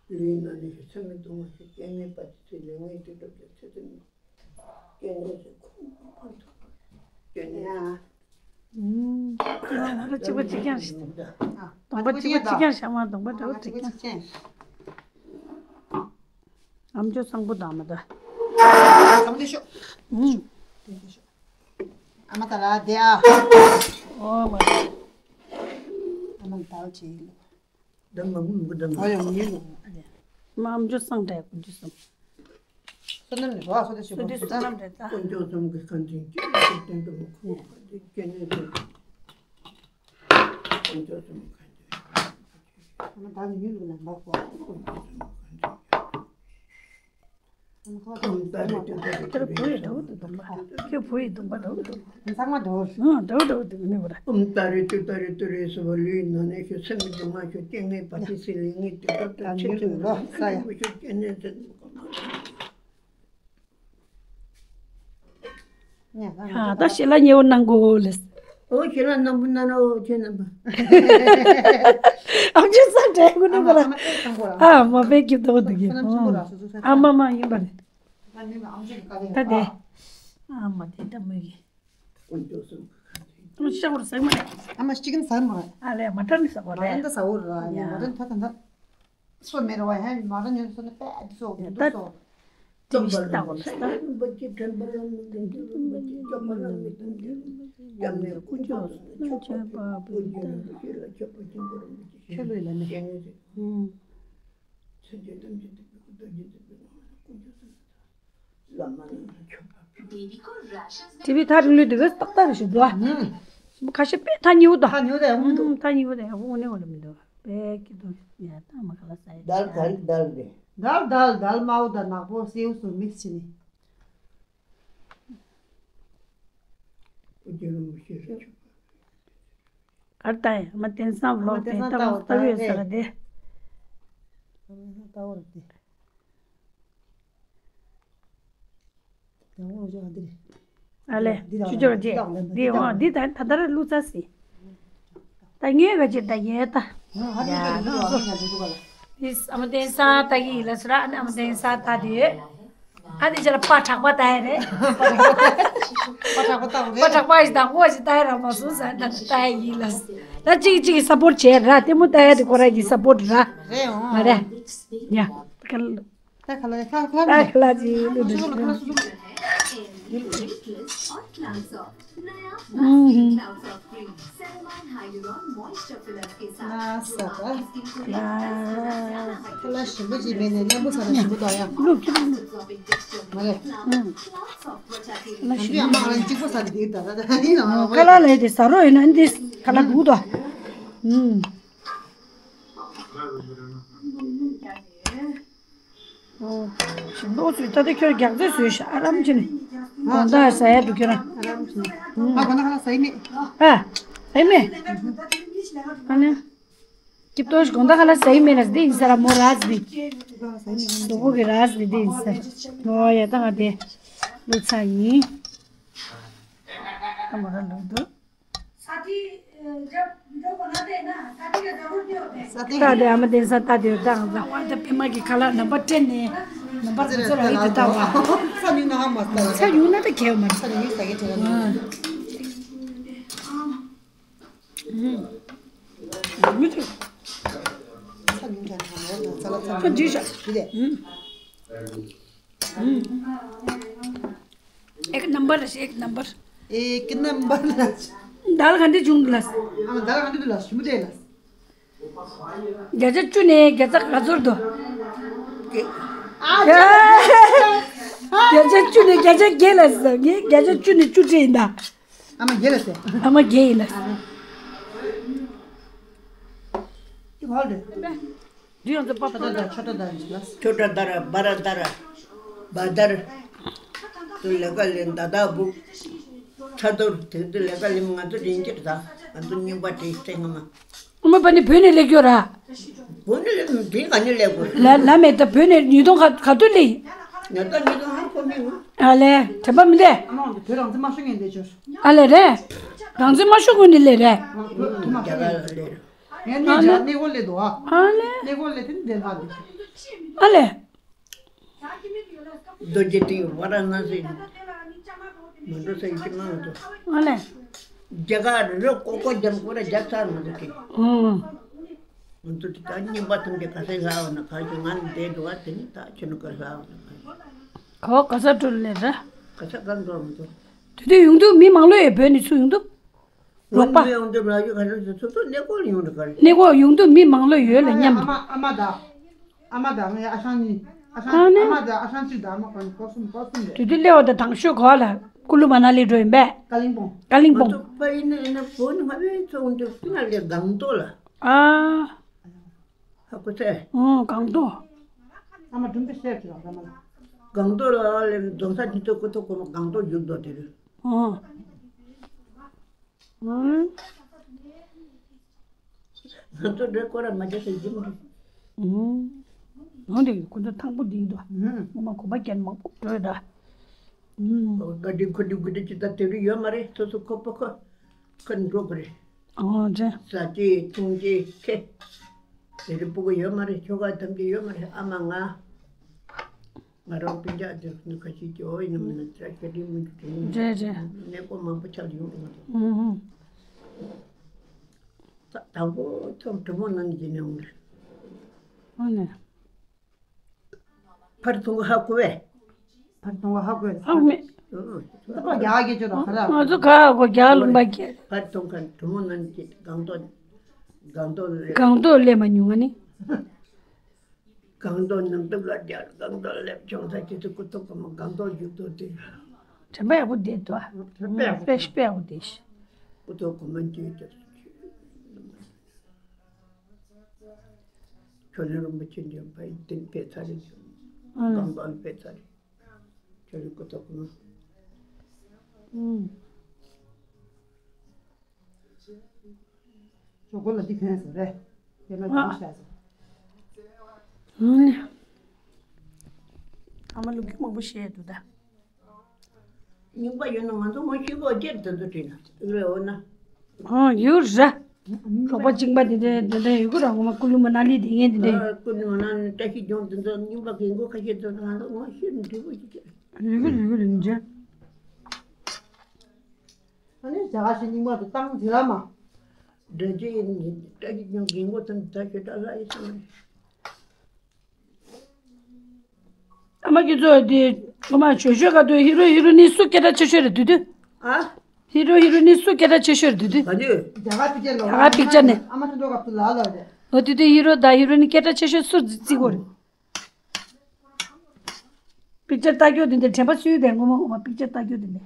དུ་ལུས་ན་ནི་ཤི་ཚེ་མི་གཏོང་བ་ཤི་སྐྱེ་གནས་པ་ཏི་ཚེ་ལས་ངན་དུ་གྲུབ་ཀྱང་ཚེ་ཚེ་མི་སྐྱེ་གནས་སུ་ཁོང་ཁོང་ཁོང་ཐུག་པ་སྐྱེ་གནས་སུ། ཨུམ། ང་རང་གཅིག་པ་གཅིག་རྐྱང་རེད། གདོང་པ་གཅིག་པ་གཅིག་རྐྱང་རེད། ཨ་མ་གདོང་པ་འདྲ་བོ་གཅིག་རྐྱང་རེད། ཨ་མཆོག་གསང་པོ་དང་མ་ད། ཨ་མ་ད་ལ་དེ་ཨ། ཨོ་མ། ཨ་མ་ད་ལ་ཅི། ད་མ་མུ་གུ་ད་མ། ཨོ་ཡ་མུ་ཡུ་ནོ། མ་ཨ་མཆོག་གསང་འདྲ་ཡ་ཀུན་གྱི་བསམ། བསོད་ནམས་ནི་རོ་ཨ་སོ་དེ་ཞིག་བསོད་བསོད་ནམས་རེད་ད། དཀོན་མཆོག་གསུམ་གྱི་ཁ་འཛིན་གྱི་སྟེང་དུ་མ་ཁུག་པ་དེ་སྐྱེ་གནས་སུ། དཀོན་མཆོག་གསུམ་གྱི་ཁ་འཛིན། ཨ་མ་ད་ནི་ཡུལ་ལ་འབབ་གོ། དཀོན་མཆོག་གསུམ་གྱི་ཁ་འཛིན། ཨུམ་ད་རེ་ཏུ་ད་རེ་ཏུ་རེ་བུ་ཡི་འདྲ་བོ་འདུག་གདོང་པ། ཁྱོད་བུ་ཡི་གདོང་པ་འདྲ་བོ་འདུག་ཚང་མ་འདྲ་བོ། ཨང་འདྲ་བོ་འདྲ་བོ་འདུག་ནི་བ་ར། ཨུམ་ད་རེ་ཏུ་ད་རེ་ཏུ་རེ་སུ་བ་ལུས་ན་ནས་ཤོད་སེམས་མི་འདུག་མ་ཤོད་སྐྱེ་ངེས་པ་ཏི་སི་ལི་ངེས་ཏི་ཀ་ཏུ་ད་ཚེ་ཉུལ་ཚེ་འདུག་ལོ་ས་ཡ། མི་ཤོད་སྐྱེ་གནས་ཚེ་འདུག་ག་མ། ཡ་ད་ཤེ་ལ་ཉེ་བོ་གནང་གོ་ལེ། ཨོ་ཤེ་ལ་ནམ་བུ་ན་ནོ་ཁྱེད་ནམ་བུ། ཨམ་ཆི་ས་འདྲ་གོ་ནི་བ་ར། ཨ་མ་པའི་སྐྱིད་ཏོ་འདུག་གི། ཨ་མ་མ་ཡིན་པ་རེད། ད་དེ། ཨ་མ་དེ་ད་མོ་གི། ཨ་མ་ཤ་བོར་ཟ་མ་རེད། ཨ་མ་ཤི་ཀིན་ཟ་མ་རེད། ཨ་ལས་མ་ཏྲ་ནི་ཟ་བོ་རེད། མ་ཏྲ་ནི་ཟ་བོ་རེད། ཡ་མ་ཏྲ་ནི་ད་ད་ད། སོ་མེ་ར་བ་ཧན་མ་ར་ཉོན་སོ་ནི་པད་དུ་སོ་དུ་སོ། ཏིང་ཤི་ཏ་བོ་ལ་ས། རིན་པོ་ཆེ་དྲན་པ་ལ་མི་ལྡན་གྱི་རིན་པོ་ཆེ་སྐྱོབ་པ་ལ་མི་ལྡན་གྱི་རིན་པོ་ཆེ་སྐྱབས་གནས་ཀུན་མཆོག་ཏུ་མཆོད་པ་པོ་ཏི་ཏ། ཁྱོད་ལོས་ལ་ནི། ཁྱོད་ལོས་ལ་ནི། ཨུམ། ཚེ་འདི་ཐམས་ཅད་དུ་བཀོད་པའི་རྡོ་རྗེ་ཐེག་པའི་ངང་ལ་ཀུན་ཁྱབ་སུ་བླ་མ་རྣམས་ལ་མཆོད་པ་ཕུལ། ཊི་བི་ཐག་རིང་ལོས་དུ་བས་ཏག་ཏག་རེ་ཞིག་འདུག་ཨ། ཁ་ཤས་པས་ཐག་ཉེ་བོ་དང་། ཐག་ཉེ་བོ་དང་ཡག་པོ་མི་འདུག་ཐག་ཉེ་བོ་དང་ཡག་པོ་དངོས་གནས་བ་ལ་མི་འདུག་པས་ཀྱི་འདུག་ཡ་ད་མ་ཁ་ལ་ས་ཡ། དལ་ག་རིགས་དལ་རེད། དལ་དལ་དལ་དམར་པོ་དང་ནག་པོ་སེའུ་སུ་མིག་སི་ནི། ཨོ་རྒྱལ་བློན་མི་ཤེས་རེད། གར་ལྟ་ཡ་མ་བསྟན་སང་ཝི་ལོག་དེ་ལྟ་བུ་ལྟ་བུ་ཡོད་ས་ར་དེ། ལྟ་བུ་ར་དེ། ཨ་ལེ་ཆུ་ཅོག་རྗེས་འདི་འོང་འདི་ད་ད་ལྟ་ར་བླུགས་ཚར་སི། ད་ངས་ག་ཅིག་ད་ཡས་ད། ཡ་ནོ་ཙོ། ཨ་མ་བསྟན་སང་ལྟ་གི་ཡིན་ལ་སི་ར། ཨ་ནི་ཨ་མ་བསྟན་སང་ལྟ་དེ། ཨ་ནི་ཅ་ལ་པ་གྲགས་པ་ལྟ་ཡ་རེད། པ་གྲགས་པ་ལྟ་བུ་རེད། པ་གྲགས་པ་ཞིག་དང་ངོ་ཞིག་ལྟ་ཡ་རག་མ་སོང་ཟེར་ན་ལྟ་ཡ་ཡིན་ལ། ད་གཅིག་གཅིག་གི་སབ་པོར་བྱས་ར་ལྟད་མོ་ལྟ་ཡ་དེ་ཁོ་ར་གི་སབ་པོར་ར། རེད་འོང་། མ་རེད། ཡ། ད་ག་ལ་ད་ག་ལ་ད་ག་ལ་ཅི་ལུ་ལུ་ལུ་ལུ། ཨུམ། ན་ས་ད། ཁ་ལག་ཞིམ་པོ་ཅིག་མེད་ནས་སྙན་པོ་ཟ་ན་ཞིམ་པོ་འདུག་ཡ། ལུག་ཁྱི་ལུག་མ་རེད། ཨུམ། ཁ་ལག་ཞིམ་པོ། ཨ་མ་ང་གཅིག་པོ་ཟ་ནས་དེ་ད་ད་ད་ཡིན་ནམ། ཁ་ལག་ལས་དེ་ཟ་རོགས་ཡིན་ན་འདི་ཁ་ལག་དགུ་དོ། ཨུམ། ཨོ། ཞིམ་པོ་ཚོས་ད་ལྟ་ཁྱོད་རྒྱག་རྩེ་བཟོས་ཤག་ཨ་རམ་ཆི་ནི། དགོང་དག་ཟ་ཡ་འདུག་ཁྱོད་རང་། ཨ་དགོང་དག་ཁ་ལག་ཟ་ཡི་མེད། ཨ། ཟ་ཡི་མེད། ཨ་ནི། སྐྱིད་ཏོ་ཞིག་དགོང་དག་ཁ་ལག་ཟ་ཡི་མེད་ལ་འདི་ཡིན་ས་ར་མོ་ར་ཟི་འདི། གཟུགས་པོ་གི་ར་ཟི་འདི་ཡིན་ས། ཨོ་ཡ་ད་ང་དེ། ལུག་ཚ་ཡིན། ད་མོ་ར་ལུག་འདུག་ས་ཏི་རྒྱབ་འགྲོ་གོ་ན་དེ་ན་ས་ཏི་ག་ཟ་རུ་ཏི་ཡོད་དེ། ས་ཏི་ད་དེ་ཨ་མ་དེ་ས་ད་དེ་ད་ང་ད་བ་ད་པེ་མ་གི་ཁ་ལག་ནམ་པར་སྤྲད་ནས་ནམ་པར་ཁ་ཚོ་ར་ཡི་དེ་ད་བ། ས་ཉུང་ན་ཧ་མ་ས། ས་ཉུང་ན་ད་གལ་མ་རེད། ས་ཉུང་ས་གི་ཁྲེ་ལ་ཉུང་། ཨ། ཨུམ། མི་ཚོ། ས་ཉུང་ཀྱང་ཐང་མོ་ལ་ས་ལ་ས་ཉུང་། འདི་ཤ་འདི་ལས། ཨུམ། ཨུམ། ཨེག་ནམ་བར་ལ་ཤི་ཨེག་ནམ་བར། ཨེག་ནམ་བར་ལ་ཤི། དལ་ག་འདྲ་བྱུང་འདུག་ལ། ཨ་མ་དལ་ག་འདྲ་འདུག་ལ་ཞིམ་པོ་དེ་ལ། བརྒྱ་ཆ་བཅུ་ནས་བརྒྱ་ཆ་ག་ཚོད་འདུག་ཨ་བརྒྱ་ཆ་བཅུ་ནས་བརྒྱ་ཆ་བརྒྱད་ལ་ཟེར། ངས་བརྒྱ་ཆ་བཅུ་ནས་བཅུ་སྤྲད་ཡིན་ད། ཨ་མ་བརྒྱད་ལ་ཟེར། ཨ་མ་བརྒྱད་ཡིན་ལ། ཧོལ་རེད། འདི་ཡང་ཚོ་པ་པ་ད་ད་ཆོ་ད་ད་རེད་ལ། ཆོ་ད་ད་ར་བ་ར་ད་ར། བ་ད་ར། དུ་ལས་ཀ་ལས་ད་ད་བུ། ཚ་དོར་དེ་དུ་ལས་ཀ་ལས་ང་ཚོ་རིན་གྱིར་ད། ང་ཚོ་རྙིང་པ་དེ་སྟེང་ང་མ། ཨ་མ་པ་ནི་བོད་ནས་སླེབས་ཡོད་ར། བོད་ནས་སླེབས་དེ་ག་ནས་སླེབས་དགོས། ལ་ལ་མེད་ད་བོད་ནས་ཉིས་སྟོང་ག་ག་དུས་སླེབས། ཉོ་ད་ཉིས་སྟོང་ཧ་གོ་མེད་ང་། ཨ་ལས་དྲན་པ་མི་ལས། ཨ་མ་འོན་ཏེ་བོད་རང་བཙན་མ་ཤོར་ངན་ལས་ཆོར། ཨ་ལས་རེད། རང་བཙན་མ་ཤོར་གོང་ནས་སླེབས་རེད། ང་བོད་དུ་མ་རྒྱ་གར་ལ་སླེབས། ངས་གནས་ཨ་ལས། ཇ་གནས་སྐོར་སླེབས་འདུག་ཨ། ཨ་ལས། གནས་སྐོར་སླེབས་དེ་འདི་ལྷག་འདུག་ཨ་ལས། རྡོ་རྗེ་གདན་ཝཱ་ར་ཎ་སི། མ་འགྲོ་ས་ཡིན་གྱི་མང་དུ། ཨ་ལས། རྒྱ་གར་རི་ཀོ་ཀོ་རྒྱབ་ཀོ་ར་རྒྱབ་ཚར་མ་འདུག་གི། ཨུམ། མ་འདུག་ད་རྙིང་པ་ཐམས་ཅད་ག་ས་ལྷག་ན་ག་ཞུ་ང་ནི་བསྡད་འདུག་ཨ། དེ་ནི་ད་ཁྱོད་ནི་ག་ལྷག་ན་ག། གོ་ག་ས་འགྲོ་ལེ་ར། ག་ས་ག་འགྲོ་མི་འདུག་དེ་དུས་ཡོང་དུས་མི་མང་ལོས་ཡོད་བོད་ནས་ཚུར་ཡོང་དུས། རོགས་པ། ཡོང་དུས་ལ་ཡོད་ག་ས་སོ་སོ་གནས་སྐོར་ཡོང་རེད་ག་རེད། གནས་སྐོར་ཡོང་དུས་མི་མང་ལོས་ཡོད་ལ་མཉམ་དུ། ཨ་མ་ཨ་མ་དང་། ཨ་མ་དང་ངའི་ཨ་ཞང་གཉིས། ཨ་ཞང་ཨ་ནི། ཨ་མ་དང་ཨ་ཞང་གཅིག་དང་ཨ་མ་ཁོ་གཉིས་སྐོར་གསུམ་སྐོར་གསུམ་རེད། དེ་དུས་སླེ་བ་དང་དང་ཤོས་ག་ལ་ཀུ་ལུ་མ་ན་ལི་འགྲོ་ཡིན་པས། ཀ་ལིང་པོང་། ཀ་ལིང་པོང་། ང་ཚོ་ཕ་ཡིན་ན་ཡིན་ན་བོད་ནི་ང་བས་ཚོ་འོང་དུས་ཀུན་ལ་ལས་སྒང་ཏོག་ལ། ཨ། ཧ་གོ་ཚེ། ཨོ་སྒང་ཏོག་ཨ་མ་སྒྲུང་པའི་བཤད་ཀྱི་རོགས་ཨ་མ་ལ། སྒང་ཏོག་ལ་ལས་རྫོང་ས་དེ་ཚོ་ཀུ་ཐོག་ཀུ་མ་སྒང་ཏོག་བརྒྱུད་དོ་དེ་རུ། ཨོ། ང་ཚོ་འདྲའི་སྐོར་ར་མ་བྱས་ས་ཡིན་འདུག་ཨུམ། འོན་ཏེ་ཁོ་ཚོ་ཐང་པོ་འདི་འདུག་ཨུམ། ངོ་མ་གོམ་པ་རྒྱན་མང་པོ་འགྲོ་ཡོད་ད། ཨུམ། ཨོ་དགའ་སྡིག་ཁོ་སྡིག་དགུ་སྡིག་ཅི་ད་དེ་རུ་ཡོད་མ་རེད། སོ་སོ་ཁོ་པོ་ཁོ་ཁོ་འགྲོ་དགོས་རེད། ཨོ་ཅེ། ཟ་ཅེ་འཐུང་ཅེ་ཁེ། དེ་རུ་སྤུ་གུ་ཡོད་མ་རེད། ཁྱོ་ག་ཐམས་ཅད་ཡོད་མ་རེད། ཨ་མ་ང་། ང་རང་སྤུན་ཀྱག་དེ་ཚོ་ཁ་ཤས་ཀྱི་འོ་ཡིན་ནམ་ན་ཚ་ཤ་རིང་མི་འདུག་དྲན་རེད་རེད། གནས་སྐོར་མང་པོ་ཆགས་ཡོང་གི་མ་གཏོགས། ཨུ་ཧུ། ད་དང་པོ་ཚོ་གྲོ་མོ་ནང་གི་ནས་འོང་གི་རེད། ཨ་ནི། ཕར་ཐུང་ག་ཧ་གོ་བས། ཕར་ཐུང་ག་ཧ་གོ་བས། ཧ་གོ་མེད། ཨུ་ཧུ། ད་པ་རྒྱ་གི་ཅོ་ར་ཁ་ར། ང་ཚོ་ག་གོ་རྒྱ་ལུང་པ་གི། ཕར་ཐུང་ག་གྲོ་མོ་ནང་གི་སྒང་ཏོག་སྒང་ཏོག་རེད། སྒང་ཏོག་སླེབས་མ་མྱོང་ང་ནི། སྒང་ཏོག་ནང་དུ་ལ་རྒྱ་སྒང་ཏོག་སླེབས་བྱུང་ས་ཁྱེད་ཚོ་ཀུ་ཐོག་གོ་མ་སྒང་ཏོག་རྒྱུག་ཏོ་དེ། དྲན་པ་ཡག་པོ་བསྡད་འདུག་དྲན་པ་ཡག་པོ་དཔེ་ཞིག་དཔེ་ཡག་པོ་བསྡད་ཤག་ཀུ་ཐོག་གོ་མ་འགྱོད་ཀྱི། ཁྱོད་ལ་རིན་པོ་ཆེ་འདྲ་བ་ཡིན་དེ་ཕེ་ཚ་རེད། ཨང་། སྒང་ཏོག་ཕེ་ཚ་རེད། ཁྱོད་ལ་ཀུ་ཐོག་གོ་མ། ཨང་། ཇོ་གོ་ལ་འདི་ཕན་སོང་རེད། དེ་ལ་ཨ། འདི་བཤད་སོང་། ཨུམ། ཨ་མ་ལོ་རྒྱུས་མང་པོ་བཤད་འདུག་ད། རྙིང་པ་ཡོད་ན་ང་ཚོ་ངོ་ཤེས་གོ་སྐྱེར་དེ་ཚོ་བྲིས་ན་ཡོད་རེད་འོ་ན། ཨོ་ཡོད་རེད། གྲོགས་པ་གཅིག་པ་དེ་འདྲ་དེ་འདྲ་ཡོད་གི་ར། ངོ་མ་ཀུ་ལུ་མ་ན་ལི་དེ་ངན་དེ་འདྲ། ཨ་ཀུ་ལུ་མ་ན་ལི་བཀྲ་ཤིས་ལྗོངས་དེ་ཚོ་རྙིང་པ་རྒན་གོག་ཁ་ཤས་ཚོ་ང་ཚོ་ངོ་ཤེས་ནི་འདྲི་བོ་ཞིག་བྱས། ཡོད་གི་ཡོད་གི་རིན་ཆེན། ཨ་ནི་རྒྱ་གར་ཞིག་རྙིང་པ་དུ་བཏང་ཟེར་ལ་མ། འདྲ་ཅི་ཡིན་ནི་བཀྲ་ཤིས་ཀྱང་རྒན་གོག་ཚོ་ད་ཞེ་དྲག་ལྷག་ཡོད་སོང་། ཨ་མ་ཁྱེད་ཚོ་དེ་ངོ་མ་ཞོ་ཞོ་ག་དུས་ཧི་རོ་ཧི་རོ་ནི་སུ་སྐད་གྲགས་ཆེ་ཤོས་རེད་དུས་དུས། ཨ། ཧི་རོ་ཧི་རོ་ནི་སུ་སྐད་གྲགས་ཆེ་ཤོས་རེད་དུས་དུས། ག་དུས། རྒྱ་གར་པིག་ཅར་ལ། རྒྱ་གར་པིག་ཅར་ནས། ཨ་མ་ཚོ་འགྲོ་སྐབས་སུ་ལ་ལ་རེད། འོ་དུས་དུས་ཧི་རོ་དང་ཧི་རོ་ནི་སྐད་གྲགས་ཆེ་ཤོས་སུ་བརྩི་དགོས་རེད། པིག་ཅར་ལྟ་རྒྱུ་དེ་འདྲ་དྲན་པ་སུའི་དེ་ངོ་མ་ངོ་མ་པིག་ཅར་ལྟ་རྒྱུ་དེ་འདྲ།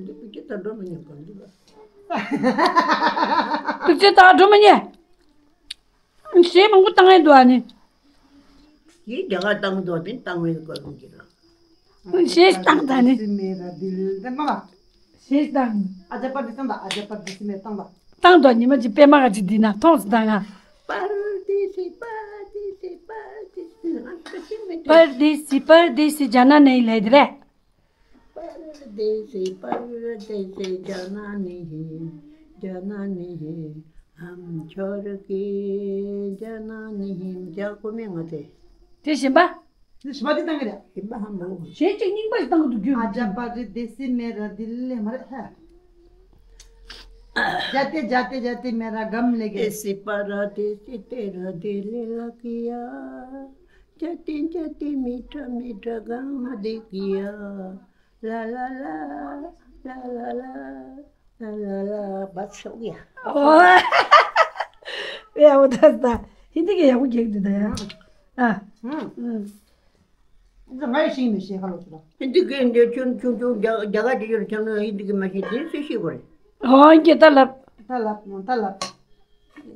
འདི་པིག་ཅར་ལྟ་འགྲོ་མི་ཉན་གང་འདུག་ལ། པིག་ཅར་ལྟ་འགྲོ་མི་ཉན། གཞས་མང་པོ་བཏང་ཡས་འདུག་ཨ་ནི། གཞས་རྒྱ་གར་བཏང་འདུག་དེ་བཏང་བའི་སྐོར་གསུང་གི་ར། གཞས་བཏང་ད་ནི། སི་མེ་ར་དིལ་དེ་མ་ལ། གཞས་བཏང་། ཨ་ཅག་པར་དེ་བཏང་ད། ཨ་ཅག་པར་དེ་སི་མེ་བཏང་ད། བཏང་དོ་ཉི་མ་གཅིག་པད་མ་ག་ཅིག་འདི་ན་མཐོང་སོང་ད་ང་། པར་དེ་སི་པར་དེ་སི་པར་དེ་སི། པར་དེ་སི་པར་དེ་སི་ཇ་ན་ནི་ལས་དེ་རེད། परदेसी परदेसी जाना नहीं, जाना नहीं, हम छोड़ के जाना नहीं। རྒྱ་གོ་མེད་ང་དེ། དེ་གཞན་པ། དེ་གཞན་པ་དེ་བཏང་གི་རེད། གཞན་པ་ཧ་མ་གོ། གཞན་གཅིག་རྙིང་པ་ཞིག་བཏང་གི་འདུག་རྒྱུ། आजा परदेसी मेरा दिल ले हमारे है। जाते जाते जाते मेरा गम ले गए। ऐसी परदेसी तेरा दिल लगिया। जाते जाते मीठा मीठा गम दे गया। ལ་ལ་ལ། ལ་ལ་ལ། ལ་ལ་ལ། བ་ཚོགས་ཡ། ཨོ། ཡ་འོ་ད་ད། ཧིན་དི་གི་ཡག་པོ་རྒྱག་འདུག་ད་ཡ། ཨ། ཧུམ། ཨུམ། ང་ཡི་ཤེས་མི་ཤེས་ཁ་ལོ་ཚོ་ལ། ཧིན་དི་གི་འདི་ཆུང་ཆུང་ཆུང་རྒྱ་རྒྱ་གར་དེ་ཡོད་ཀྱང་ན་ཧིན་དི་གི་མ་ཤེས་དེ་སུས་ཤེས་དགོས་རེད། ཨོ་ཨིན་གྱི་ད་ལབ། ད་ལབ་མོ་ད་ལབ།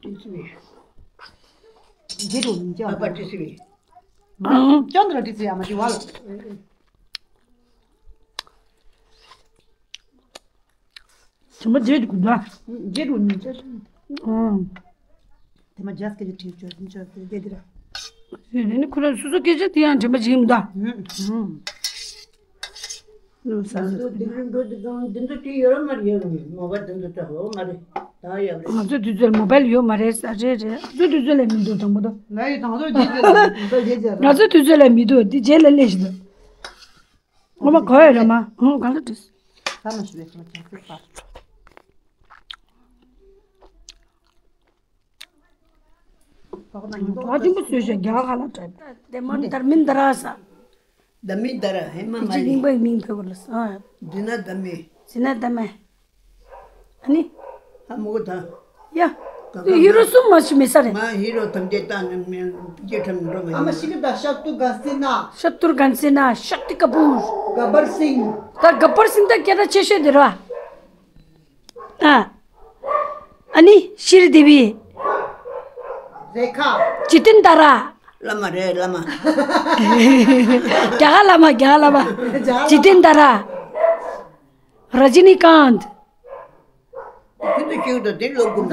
ཏི་སི་བི། འདི་རུ་མི་ཅང་། ཨ་པ་ཏི་སི་བི། ཅང་དུ་ར་ཏི་སི་ཡ་མ་ཏི་བ་ལ། དྲི་མ་བརྗེད་དགོས་འདུག་རྗེད་དགོས་ནི་ཅང་། ཨང་། དེ་མ་ཇ་སྐད་ཆ་དྲིས་ཆོག་དྲིས་ཆོག་དེ་དེ་ར། དེ་ནི་ཁོ་རང་སོ་སོ་སྐད་ཆ་དེ་ཡང་དྲན་པ་བརྗེད་མི་འདུག་ཨང་། ལོ་ས་ང་ཚོ་འདི་རིང་འགྲོ་འདི་གང་འདི་ཚོ་དེ་ཡོད་ར་མ་རེད། ཡོད་ར་མ་རེད། མོ་པ་འདི་ཚོ་ད་ཡོད་མ་རེད། ད་ཡོད་རེད། ང་ཚོ་དུས་ཚོད་ལ་མོ་བལ་ཡོད་མ་རེད་ས། རེད་རེད། ང་ཚོ་དུས་ཚོད་ལ་མི་འདུག་དང་པོ་དང་། ང་ཡི་དང་ཚོ་རྗེས་ཚོད་ལ་མི་འདུག་རྗེས་ཚོད་ལ། ང་ཚོ་དུས་ཚོད་ལ་མི་འདུག་འདི་རྗེས་ལ་སླེབས་ཤིག་འདུག་ངོ་མ་གོ་ཡོད་རེད་མ། ཧུང་གང་ལ་བྲིས། ད་མ་ཞུ་བའི་ཁ་ལ་ཁྱེད་ཚོས་པ། བ་ཐིམ་པོ་བཟོས་ཤག་རྒྱ་གར་ལ་འདྲ། དེ་མ་དར་མིན་དར་ས། ད་མིན་དར་ཧེ་མ་མ་ཅི་ལི། རྙིང་པའི་མིང་བོད་པ་ལ་ས། འདི་ན་ད་མི། ཟི་ན་ད་མེ། ཨ་ནི། ཧ་མོ་གོ་ད། ཡ། ད་ད་ཧི་རོ་གསུམ་མ་ཞིག་མེད་ས་རེད། མ་ཧི་རོ་ཐམས་ཅད་བཏང་ནས་མི་སྐྱེ་ཁྲམ་འགྲོ་མ་ཨ་མ་ཡིན། ཤི་ཀི་ད་ཤབ་ཏུ་ག་སི་ན། ཤབ་ཏུར་གན་སི་ན་ཤག་ཏི་ཀ་པུར། ག་བར་སིང་། ད་ག་བར་སིང་ད་སྐད་གྲགས་ཆེ་ཤོས་དེ་རེད་བ། ཨ། ཨ་ནི་ཤྲི་དེ་བི། རེ་ཁ། ཇི་ཏིན་དཱ་ར། བླ་མ་རེད་བླ་མ། རྒྱ་གར་བླ་མ། རྒྱ་གར་བླ་མ། ཇི་ཏིན་དཱ་ར། ར་ཇི་ནི་ཀཱནྟ། ཁྱོད་ཚོ་ཤེས་ཀྱི་འདུག་དེ་ལོ་དགུ་འདུག་ད་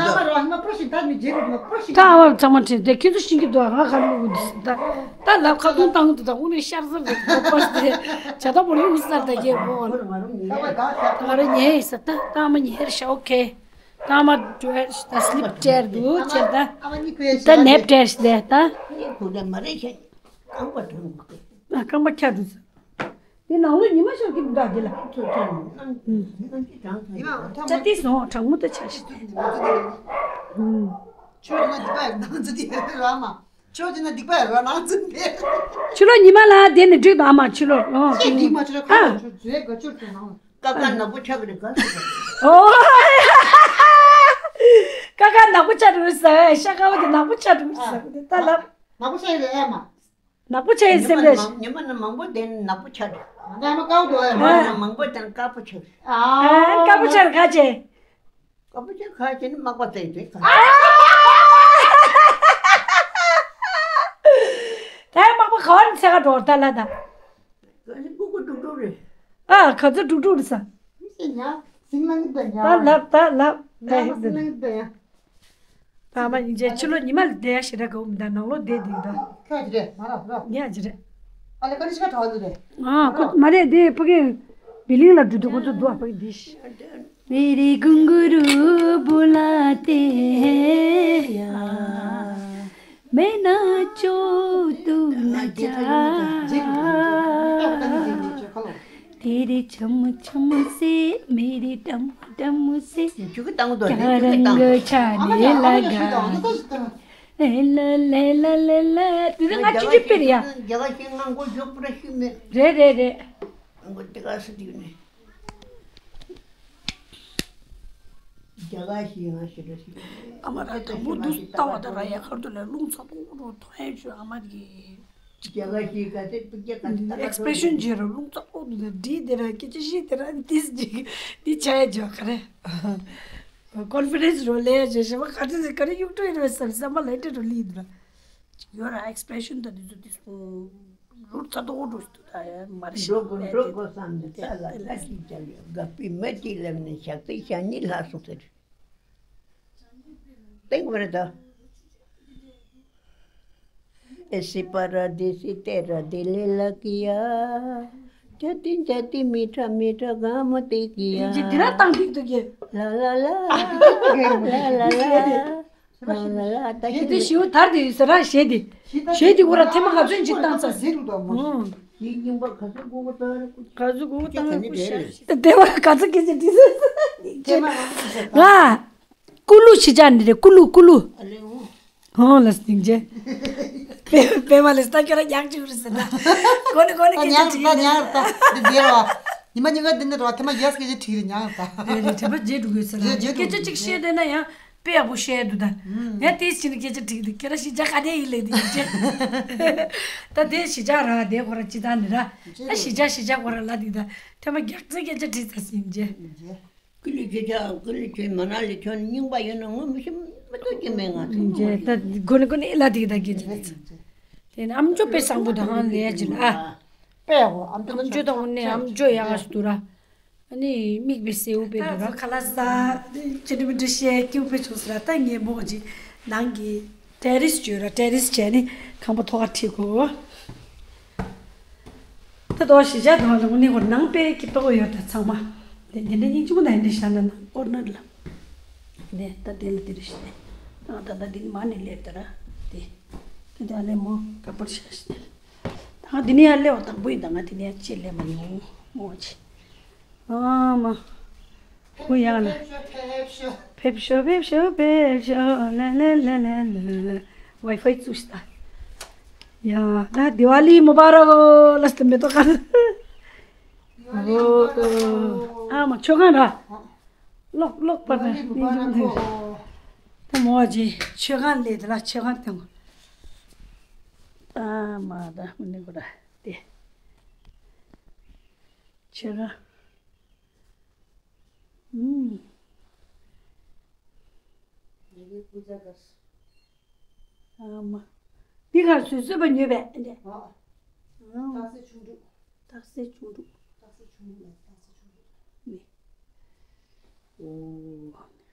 ཨ་བ་ཚང་མ་དྲན་ཏེ་ཁྱོད་ཚོ་ཤེས་ཀྱི་འདུག་ང་ག་རེ་ལབ་དགོས་འདུག་ད་ད་ལབ་ཁ་ཏོན་བཏང་གི་འདུག་ད་དངོས་གནས་ཤར་ཟེར་འདུག་ད་པར་སི་དེ་བྱ་ད་བོར་ཡུག་སར་ད་རྒྱལ་པོ། ད་ང་རང་ཉལ་ཡིན་ས། ད་ད་ཨ་མ་ཉལ་ཤག་ཨོ་ཁེ། ད་ཨ་མ་ཌི་རེ་ད་སི་ལིབ་སྤྲད་འདུག་ཁྱེད་ད། ད་ནེབ་སྤྲད་ཤག་ད། ཁོ་ད་མ་རེད་ཤག་རྐང་པ་དྲང་དགོས། རྐང་པ་ཁྱག་འགྲོ་ས། དེ་ནང་ལོགས་ཉི་མ་ཤར་གྱི་མི་འདུག་དེ་ལ། ཚོ་ཚོ་ནང་གི་ནང་གི་གྲང་ཐང་ཡིན་ན་ད་ཅ་ཏི་སོང་གྲང་མོ་ད་ཆགས་ཤིག་ཆོས་དེ་ན་སྡིག་པ་ཡོད་ནང་ཚུད་དེ་ར་མ། ཆོས་དེ་ན་སྡིག་པ་ཡོད་ར་ནང་ཚུད་དེ། ཕྱི་ལོགས་ཉི་མ་ལ་དེ་ནི་འགྲིག་དང་ཨ་མ་ཕྱི་ལོགས་ཨོ། ཅི་སྡིག་མ་ཆོས་ཁ་ཨ། ལ་ཆོས་རྫས་ག་ཆོས་ཆོས་ནང་ལ། ཀ་ཀ་ནག་པོ་ཆགས་ཀྱི་རེད་ག་ཨོ། ཀ་ཀ་ནག་པོ་ཆགས་འགྲོ་ས་ཤ་ཀ་བ་དེ་ནག་པོ་ཆགས་འགྲོ་ས་ད་ལབ། ནག་པོ་ཆགས་ཡོད་ཨ་མ། ནག་པོ་ཆགས་ཡིན་སེམས་ལས། ཉི་མ་ནི་མང་པོ་དེ་ནག་པོ་ཆགས་རེད། ང་ཚོ་ཨ་མ་དཀར་པོ་འདུག་ཨ། ཉི་མ་ནི་མང་པོ་དེ་དཀར་པོ་ཆགས་རེད། ཨ་དཀར་པོ་ཆགས་རེད་ག་ཅེ། དཀར་པོ་ཆགས་ག་ཅེ་ནི་མག་པ་བཙལ་དུས་ག་ད་ཡང་མག་པ་ག་བ་ནས་འཚོལ་ག་འགྲོ་ད་ལ་ད། ག་ཅེ་ཀུ་ཀུ་ཀྲུག་ཀྲུག་རེད། ཨ་ག་ཚོད་ཀྲུག་ཀྲུག་རེད་ས། ཉ་སིང་ལང་གི་ད་ཉ། ད་ལབ་ད་ལབ། ཉ་སིང་ལང་གི་ད་ཡ། ཕ་མ་སྙིང་རྗེ། ཕྱི་ལོགས་ཉི་མ་ལ་བསྡད་ཡ་ཞེ་དྲག་དགའ་བོ་མི་འདུག་ནང་ལོགས་བསྡད་བསྡད་ཀྱི་འདུག་ཁ་ཅི་རེད་མ་ར་ར། ཉ་ཅི་རེད། ཨ་ལེ་ཀ་ནི་ཤ་གྲགས་འདུག་རེད། ཨ་ཁོ་མ་རེད་དེ་ཕ་གི་བི་ལིང་ལ་འགྲོ་དུས་ཁོ་ཚོ་འདུག་ཨ་ཕ་གི་འདི་ཤི། मेरी घुंघरू बुलाते हैं यार, मैं नाचूं तू नचा। तेरे छम छम से मेरे डम डम से क्या रंग छाने लगा। ལེ་ལ་ལེ་ལ་ལེ་ལ། དེ་ནི་ང་ཅི་ཅི་སྤེལ་ཡ། རྒྱ་གར་ཞིག་ང་མགོ་མཇུག་པུ་ར་ཤི་མེད། རེད་རེད་རེད། ང་མགོ་དེ་ག་སུ་དེ་ནི། རྒྱ་གར་ཞིག་ང་ཤི་ར་ཤི་མེད། ཨ་མ་ར་དང་པོ་འདུག་ལྟ་བ་ད་ར་ཡ་ཁར་དུ་ལ་རླུང་ཚ་པོ་རོ་ཐོ་ཡ་ཆུ་ཨ་མ་གི། རྒྱ་གར་ཞིག་ག་ཚད་པུ་རྒྱ་ག་ཚད། ཨེག་སི་པི་རེ་ཤན་བྱེད་ར་རླུང་ཚ་པོ་འདུག་ད་འདི་དེ་ར་སྐད་ཆ་བཤད་དེ་ར་འདི་ཅིག་འདི་ཆ་ཡ་ཇོ་ག་རེ། ཀོན་ཕི་རེན་སི་རོ་ལེ་ཡ་ཇོ་ཞེ་མ་ག་ཚོད་ཟེར་ག་རེ་གཡུག་འགྲོ་ཡིན་རེད་བསམ་བསམ་པ་ལ་འདྲེ་རོ་ལི་འདུག་ར། ཡོད་ར་ཨེག་སི་པི་རེ་ཤན་ད་འདི་ཚོ་འདི་ཚོ་རུ་ཚ་དོ་འགྲོ་སི་འདུག་ད་ཡ་མ་རེ་ཤི་འགྲོ་དགོས་འགྲོ་དགོས་བསམ་ནས་ས་ལ་ལ་ཅིག་བྱ་ཡོད་དགའ་པི་མ་ཅིག་ལབ་ནས་ཞག་ཚིག་ཞག་གཉིས་ལྷག་སོང་ཟེར། ཏེང་བར་ད། ऐसी परदेसी तेरा दिल लग गया। जाती जाती मीठा मीठा गम दे गया। ཇི་འདི་ར་བཏང་ཐིག་ཏུ་གི། ला ला ला, ला ला ला, ला ला ला, ད་ཞེ་དེ་ཞིའུ་དར་དེ་ཡོད་ཟེར་ར་ཞེ་དེ། ཞེ་དེ་གོ་ར་ཐེ་མ་ག་ཚོད་ཅིག་བཏང་ཚར། ཨུམ། ནི་རྙིང་པ་ག་ཚོད་གོ་གོ་ད་ར་ཀུ། ག་ཚོད་གོ་གོ་བཏང་ར་ཀུ་ཤ། དེ་བ་ག་ཚོད་སྐད་ཆ་དྲིས་ཟེར། ང་། ཀུ་ལུ་ཕྱི་ཅག་ནི་རེད། ཀུ་ལུ་ཀུ་ལུ། ཨ་ལེ་འོ། ཧོ་ལ་སྟིང་ཅེ། པེ་པེ་མ་ལེ་སྟ་ཁྱོད་རང་ཡག་ཅིག་རེད་ཟེར་ན། གོ་ནི་གོ་ནི་སྐད་ཆ་དྲིས་ཉག་ཉག་རེད་ད། འདི་འདི་རེད་བ། ཉི་མ་ཉི་མ་འདི་ནི་རེད་བ་ཐེ་མ་རྒྱས་སྐད་ཆ་དྲིས་རེད་ཉག་རེད་ད། རེད་རེད་དྲན་པ་བརྗེད་འགྲོ་དགོས་ཟེར་ན། རྗེས་རྗེས་སྐད་ཆ་འགྲོ་གཅིག་བཤད་བསྡད་ན་ཡང་དཔེ་ཡག་པོ་བཤད་འདུག་ད། ཡང་དེ་ཕྱིན་ནས་སྐད་ཆ་དྲིས་འདུག་ཁྱེད་རང་གཞིས་ཆགས་ག་ནས་ཡིན་ལེ་འདི་ཡིན་ཅེ། ད་དེ་གཞིས་ཆགས་ར་དེ་ཁོ་ར་སྤྱི་བཏང་ནི་ར། ད་གཞིས་ཆགས་གཞིས་ཆགས་ཁོ་ར་ལ་འདི་ད་ཐེ་མ་རྒྱག་ཚེ་སྐད་ཆ་དྲིས་ཚར་ཟིན་ཅེ། ཀུ་ལི་ཁྱོད་ཆ་ཀུ་ལི་ཁྱོད་མ་ན་ལི་ཁྱོད་རྙིང་པ་ཡོད་ན་ངོ་མི་ཤེས་མི་ཐུབ་ཀྱི་མེད་ང་ཚོ་མི་རྗེ་ད་དགོ་ནི་དགོ་ནི་ཨེ་ལ་དེ་གི་ད་གི་ཅི་ད་ཅི། དེ་ནི་ཨམ་ཅོ་དཔེ་བཟང་པོ་ད་ཧང་ལས་ཡ་ཅི་ལ་ཨ། དཔེ་ཡག་པོ་ཨམ་ཅོ་ཨམ་ཅོ་ད་འོ་ནི་ཨམ་ཅོ་ཡག་ཞིག་འདུག་ར། ཨ་ནི་མིག་དཔེ་སེའུ་དཔེ་འདུག་ར། ཁ་ལག་ཟ་ཅི་འདྲ་མི་འདྲ་བཤད་སྐྱིད་པོ་བྱུང་ཟེར་ར་ད་ངས་མོ་ཅི་ནང་གི་ཏེ་རིས་བྱོས་ར་ཏེ་རིས་བྱས་ནི་ཁང་པ་ཐོག་ཁ་ཁྲིད་དགོས། ད་དོ་ཞི་བྱ་དང་ལ་ནི་ཧོར་ནང་པའི་ཀི་ཏོ་ཡོད་ད་ཚང་མ། དེ་འདི་འདྲ་སྙིང་རྗེ་མོ་ད་འདི་འདྲ་བཞག་ན་ནང་ཀོར་ནར་ལ། དེ་ད་དེ་ལ་དེ་རེ་ཞིག་ནས། ད་ད་ད་འདི་ནི་མ་ནི་སླེབས་ད་ར། དེ། དེ་དེ་ཨ་ལེ་མོ་ག་པར་བཞག་ཞིག་ནས། ད་འདི་ནི་ཡར་སླེབས་པ་དང་པོ་ཡིན་ད་ང་འདི་ནི་ཡར་ཅི་སླེབས་མ་མྱོང་མོ་ཅི། ཨ་མ། ཧུ་ཡ་ལ། ཕེབས་ཤོག་ཕེབས་ཤོག་ཕེབས་ཤོག་ཕེབས་ཤོག་ལ་ལ་ལ་ལ་ལ། ཝའི་ཕའི་བཙུགས་ཤིག་ད། ཡ་ད་དི་ཝ་ལི་མུ་བ་རག་ལ་སྟེ་མེ་ཏོག་ཁ། ཨ་མ་མཆོད་ཁང་ར། ལོག་ལོག་པར་ན་ནི་ཡུམ་ཐེངས། ད་མོ་ཅི་མཆོད་ཁང་ལས་དེ་ལ་མཆོད་ཁང་དེ། ཨ་མ་ད་མི་ནི་གོ་ར་དེ། མཆོད་ཁང་། ཨུམ། ཨ་མ། འདི་གར་བཟོས་བཟོས་པ་ཉོས་པས་ཨ་འདྲ། ཨ། ཨ། རྟགས་གསལ་ཆུང་འབྲུག་རྟགས་གསལ་ཆུང་འབྲུག་རྟགས་གསལ་ཆུང་འབྲུག་ལ་རྟགས་གསལ་ཆུང་འབྲུག་ནི།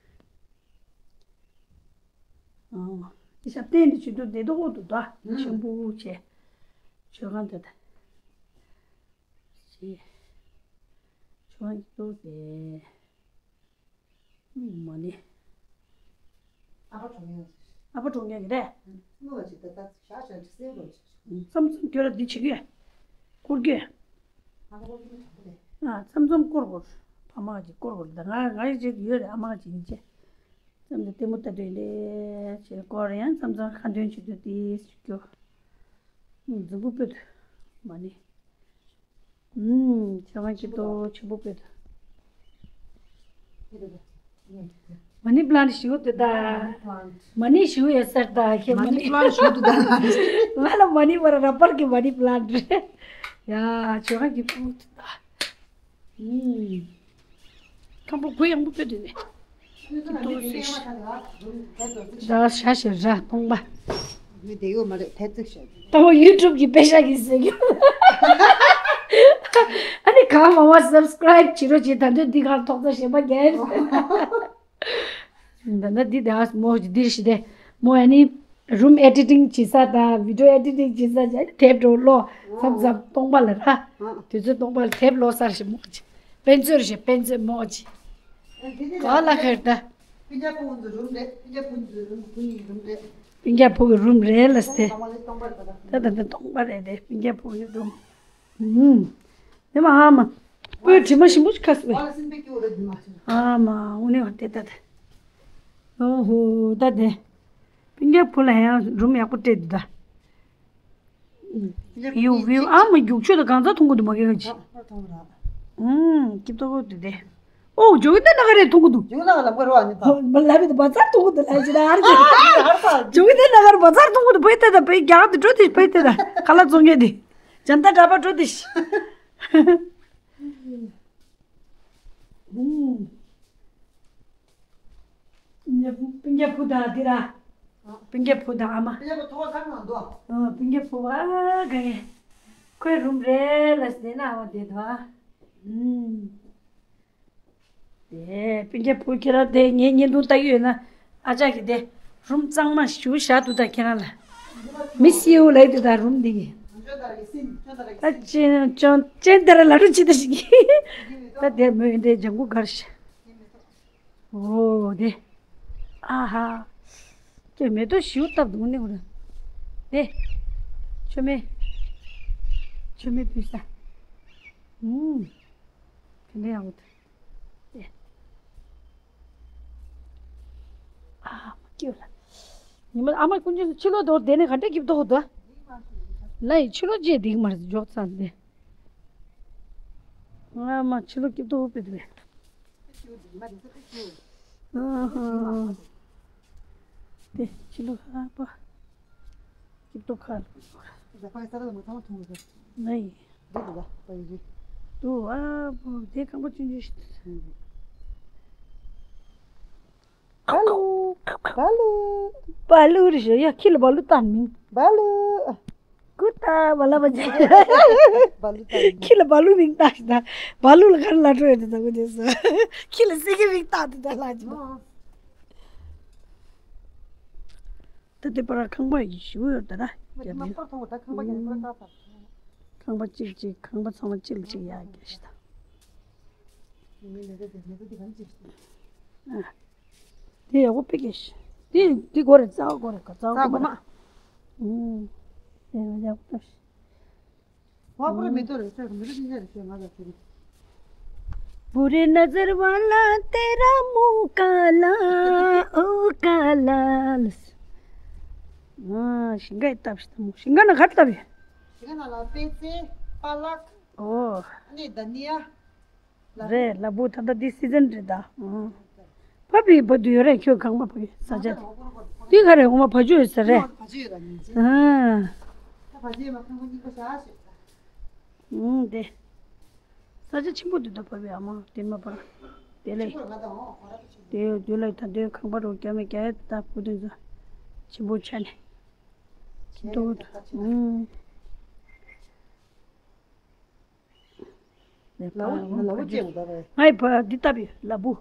ཨོ། ཨ། འདི་ཞབས་བརྟན་འདི་བྱེད་དུ་བདེ་ཏོག་ཏུ་ད། ཨུམ། ཆེན་པོ་བྱས། མཆོད་ཁང་དེ་ད། ཞེས། ཆུང་ཏོ་དེ། མ་ནི། ཨ་ཕ་གྲོངས་ཡོད། ཨ་ཕ་གྲོངས་ཡོད་ཀྱི་རེད། ངུ་བ་ཅིག་ད་ལྟ་ཞག་ཞག་ཅིག་སེལ་རོགས་བྱེད། མཚམས་མཚམས་ཁྱོད་ར་འདི་བྱེད་ཀྱི། སྐོར་གྱི། ཨ་ཕ་སྐོར་གྱི་མི་གྲོངས་པ་རེད། ཨ་མཚམས་མཚམས་སྐོར་སྐོར། ཕ་མ་ཅིག་སྐོར་སྐོར་ད་ང་ང་ཡི་ཅིག་ཡོད་རེད་ཨ་མ་ཅིག་ཡིན་ཅེ། མཚམས་འདི་ལྟད་མོ་ལྟ་དུས་ལས་ཅེ་སྐོར་ཡང་མཚམས་མཚམས་ཁ་འདོན་བྱེད་དུས་དེ་སྐྱོ། རྫིང་བུ་སྤོས་དུ། མ་ནི། ཨུམ། ཆེ་བ་ཅི་ཏོ་ཆེ་པོ་པེ་ཏོ། མ་ནི་པི་ལན་ཞིའུ་དེ་ད། མ་ནི་ཞིའུ་ཡ་སར་ད་ཁྱེད་མ་ནི་པི་ལན་ཞིའུ་དེ་ད། ང་ལ་མ་ནི་བར་ར་པར་གི་མ་ནི་པི་ལན་རེད། ཡ་ཆེ་བ་ཅི་ཏོ་དེ་ད། ཨུམ། ཁམ་པོ་གུ་ཡངས་པོ་སྤོས་དུས་ནས། ད་ཤ་ཤ་ར་སྟོང་པ། ཡུལ་དེ་ཡོད་མ་རེད་ཐལ་ཚིག་ཤ། ད་བོ་ཡུ་ཊུབ་གི་པེ་ཤ་གི་ཟེར་གི། ཨ་ནི་གང་མང་བ་སབ་སི་ཀ་རའིབ་བྱེད་རོགས་བྱེད་ད་འདོད་འདི་གང་ཐོག་ཚ་ཞེ་པ་རྒྱལ། ད་ན་འདི་དེ་ཨ་མོ་འདིར་ཞི་དེ་མོ་ཨ་ནི། རུམ་ཨེ་ཌི་ཊིང་བྱེད་ས་དང་བི་ཌི་ཡོ་ཨེ་ཌི་ཊིང་བྱེད་ས་ཅིག་དེབ་འགྲོ་ཀློག་མཚམས་མཚམས་སྟོང་པ་ལ་ར། དུས་ཚོད་སྟོང་པ་ལ་དེབ་ཀློག་ས་རེད་མོག་ཅིག་དཔེ་མཛོད་རེད་དཔེ་མཛོད་མོག་ཅིག་ག་ལ་ཁེར་ད། སྤུན་ཀྱག་ཕུ་གུ་ཚོའི་རུམ་རེད། སྤུན་ཀྱག་ཕུ་གུ་ཚོའི་རུམ་ཁོ་གཉིས་ཀྱི་རུམ་རེད། སྤུན་ཀྱག་ཕུ་གུའི་རུམ་རེད་ལ་སྟེ། ད་ད་ད་སྟོང་པ་རེད་དེ་སྤུན་ཀྱག་ཕུ་གུའི་རུམ། ཧུམ། དེ་མ་ཨ་མ། སྤོས་དྲི་མ་ཞིམ་པོ་ཞིག་ཁ་སི་བས། ཨ་མ་འུ་ནི་བ་དེ་ད་དེ། ཨོ་ཧོ་ད་དེ། སྤུན་ཀྱག་བུ་ལ་ཡང་རུམ་ཡག་པོ་སྤྲད་འདུག་ད། ཡུ་བིའུ་ཨ་མ་རྒྱུག་ཆོད་དང་གང་ཚ་མཐོང་གི་འདུག་མ་གི་ག་ཅི། ཨུམ་སྐྱིད་ཏོག་ཏོ་དེ། ཨོ་ཇོ་གི་ཏེ་ན་ག་རེ་མཐོང་གི་འདུག་ཇོ་གི་ན་ག་ལ་མགར་བ་ནི་ད། ལ་བི་ད་བ་ཚར་མཐོང་གི་འདུག་ལ་ཅི་ད་ཨར་གི། ཇོ་གི་ཏེ་ན་ག་རེ་བ་ཚར་མཐོང་གི་འདུག་བོད་དེ་ད་བོད་རྒྱག་དེ་འགྲོ་དེ་བོད་དེ་ད་ཁ་ལ་བཙོང་ཡོད་དེ། ཇན་ད་གྲྭ་པ་འགྲོ་དེ་ཤི། ཨུམ། སྤུན་ཀྱག་བུ་དང་འདི་ར། སྤུན་ཀྱག་བུ་དང་ཨ་མ། སྤུན་ཀྱག་བུ་ཐོག་ག་ནང་འདུག་ཨ། སྤུན་ཀྱག་བུ་བ་ག་ངས། ཁོའི་རུམ་རེད་ལ་ཟེར་ན་ཨ་བ་བསྡད་འདུག་ཨ། ཨུམ། དེ་སྤུན་ཀྱག་བུ་ཁྱེད་རང་དེ་ངའི་བརྙན་ཐུང་ལྟ་གི་ཡོད་ན་ཨ་ཅག་གི་དེ་རུམ་གཙང་མ་ཞུ་བཞག་འདུག་ད་ཁྱེད་རང་ལ། མི་སི་ཡུ་ལབ་འདུག་ད་རུམ་འདི་གི། ད་ཅན་ཅོན་ཅན་དེ་ར་ལ་རུ་ཅི་ད་ཞིག་གི། ད་དེ་མོས་འདི་ལྗང་གུ་གར་ཞིག་ཨོ་དེ། ཨ་ཧ། ཀྱེ་མེ་ཏོག་ཞིའུ་བཏབ་འདུག་ནི་གུ་ར། དེ། མཆོད་མེ། མཆོད་མེ་ཕུལ་ས། ཨུམ། དེ་འདྲ་ཡག་པོ་འདུག་དེ། ཨ་མ་སྐྱིད་ལ། ཉི་མ་ཨ་མ་ཀུན་གྱིས་ཕྱི་ལོགས་དོར་དེ་ནས་ག་འདྲ་སྐྱིད་ཏོག་འདུག་ལ་ཡི་ཕྱི་ལོགས་རྗེས་འདིག་མར་འཇོག་ཚར་དེ། ང་མ་ཕྱི་ལོགས་སྐྱིད་ཏོག་པེ་དེ། དེ་ཕྱི་ལོགས་ཧ་པ། སྐྱིད་ཏོག་ཁ་ལ། ནའི། དུ་ཨ་པོ་དེ་ཁང་པ་ཆུང་ཆུང་ཞིག་བ་ལུ། བ་ལུ། བ་ལུ་རེད་ཤག་ཡ་ཁྱི་ལ་བ་ལུ་བཏགས་མིང་། བ་ལུ། ཀུ་ཏ་བ་ལ་བ་ཇ། བ་ལུ་བཏགས་མིང་། ཁྱི་ལ་བ་ལུ་མིང་བཏགས་ཤག་ད། བ་ལུ་ལ་ག་རེ་ལ་འགྲོ་ཡོད་དེ་ད་གོ་རྗེས་སུ། ཁྱི་ལ་སེ་གི་མིང་བཏགས་དེ་ད་ལ་ཇི། ད་དེ་པར་ཁང་པ་ཞིག་ཡོད་ད་ར། རྒྱབ་ཡོད། ཁང་པ་གཅིག་གཅིག་ཁང་པ་ཚང་མ་གཅིག་ལ་གཅིག་ཡག་གི་ཞིག་ད། དེ་ཡག་པོ་དཔེ་སྐྱིད་ཤི། དེ་དེ་སྒོ་རེད་རྩ་བ་སྒོ་རེད་ག་རྩ་བ་སྒོ་མ། ཨུམ། དེ་ཡག་པོ་ཞིག་བ་པུ་ར་མེ་ཏོག་རེད་ཤག་མེ་ཏོག་ཅན་ཅན་རེད་ཤག་ང་ལ་ཁྱེར། བུ་རེ་ན་ཛར་ཝ་ལ་ཏེ་ར་མུ་ཀ་ལ་ཨོ་ཀ་ལ་ལ། ཨ་ཞིང་ཁ་ཡི་བཏབ་ཤི་ད་མོ་ཞིང་ཁ་ན་ག་རེ་བཏབ་ཡོད། ཞིང་ཁ་ན་ལ་པེ་ཙེ་པ་ལག་ཨོ། ཨ་ནི་དྷ་ནི་ཡ། རེད་ལ་བུ་ད་ལྟ་འདི་སི་ཛན་རེད་ད། ཕ་བི་བ་དུ་ཡོད་རེད་ཁྱོད་གང་པ་ཕ་གི་ས་ཆ་དེ། དེ་ག་རེད་འོ་མ་བ་ཇུ་ཡོད་ས་རེད། ཨ། ཨུང་དེ། ས་ཆ་ཆེན་པོ་འདུག་ད་ཕ་བི་ཨ་མ་དེ་མ་པ། དེ་ལས། དེ་ཡོད་དུས་ལ་ད་དེ་ཁང་པ་རུ་རྒྱ་མི་རྒྱ་ཡ་ད་བུ་དུ་ཚོ་ཆེན་པོ་ཆ་ནས། ཆེན་པོ་ཨུང་། ལ་བུ་ལ་བུ་ཅེས་འདུག་རེད། ང་ཡི་བ་འདི་ལྟ་བུ་ལ་བུ།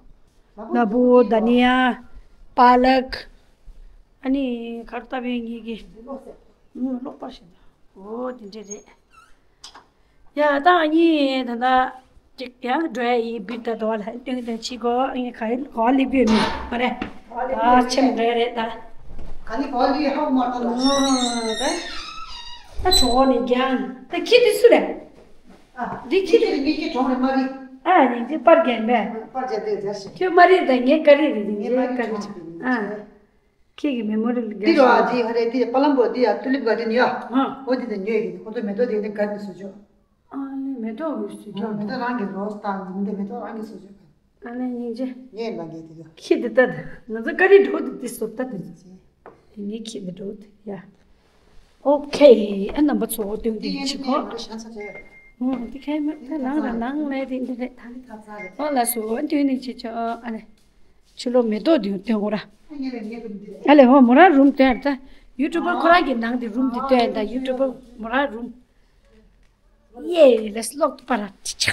ལ་བུ་དྷ་ནི་ཡ། པ་ལག་ཨ་ནི་གར་ལྟ་བུའི་ངེད་ཀྱི། ལོག་པར་ཞིག་འདུག་ཨོ་དེ་འདྲས་རེད། ཡ་ད་ཨ་ནི་ད་ད་ཅིག་ཡ་འགྲོ་ཡ་ཡི་བིར་ད་དོ་ལ་སྟོན་སྟོན་ཆི་གོ་ཨ་ནི་ག་ཡི་གོ་ལི་བུ་མི་མ་རེད། ཨ་ཆེམ་འགྲོ་ཡ་རེད་ད། ག་ནི་གོ་ལི་ཧ་མ་ཏོ་ལ། ཨོ་ད། ད་གྲོགས་ནི་རྒྱང་ད་ཁྱི་དེ་སུ་རེད། ཨ། འདི་ཁྱི་དེ་ངེད་ཀྱི་གྲོགས་རེད་མ་རེད། ཨ་ཡིན་གྱི་པར་རྒྱན་པས། པར་རྒྱན་དེ་རྒྱ་ཞིག་ཁྱོད་མ་རེད་ད་ངའི་བཀའ་རེད་རེད་ངའི་བཀའ་རེད་ཨ། ཁྱེད་ཀྱི་མེ་མོ་རི་ལ་འདི་རོ་ཨ་འདི་ཧ་རེ་འདི་པ་ལམ་པོ་འདི་ཡ་ཏུ་ལིབ་ག་ཏི་ནི་ཡ། ཨ། འོ་འདི་དེ་ཉོས་ཡིན་ཁོ་ཚོ་མེ་ཏོག་དེ་འདི་ག་ནི་བཟོ་ཆོག་ཨ་ནི་མེ་ཏོག་གི་བཟོ་ཆོག་མེ་ཏོག་རང་གི་རོ་སི་དང་འདི་མེ་ཏོག་རང་གི་བཟོ་ཆོག་ཨ་ནི་སྙིང་རྗེ། ངས་ལ་ངས་དེ་དུ། ཁྱི་འདི་ལྟ་དུ། ང་ཚོ་ཀ་རི་འགྲོ་དུ་དེ་སོབ་ལྟ་དུ། ངའི་ཁྱི་འདི་འགྲོ་དུ་ཡ། ཨོ་ཁེ། ཨ་རྣམ་པ་ཚོ་སྟོན་དུ་ཡིན་ཆི་གོ་ཨོ་འདི་ཁའི་མ་ད་ནང་ལ་ནང་ལས་དེ་འདི་རེད་ད། ཨོ་ལ་སོ་ཨ་འདི་ནི་ཆི་ཆོ་ཨ་ལེ། ཕྱི་ལོ་མེ་ཏོག་འདི་སྟོན་གོ་ར། ཨ་ལེ་ཧོ་མོ་ར་རུམ་སྟོན་ད། ཡུ་ཊུབ་པར་ཁོ་རང་གི་ནང་དེ་རུམ་འདི་སྟོན་ད་ཡུ་ཊུབ་པར་མོ་ར་རུམ། ཡེ་ལེས་ལོག་པ་ར་ཅི་ཆ།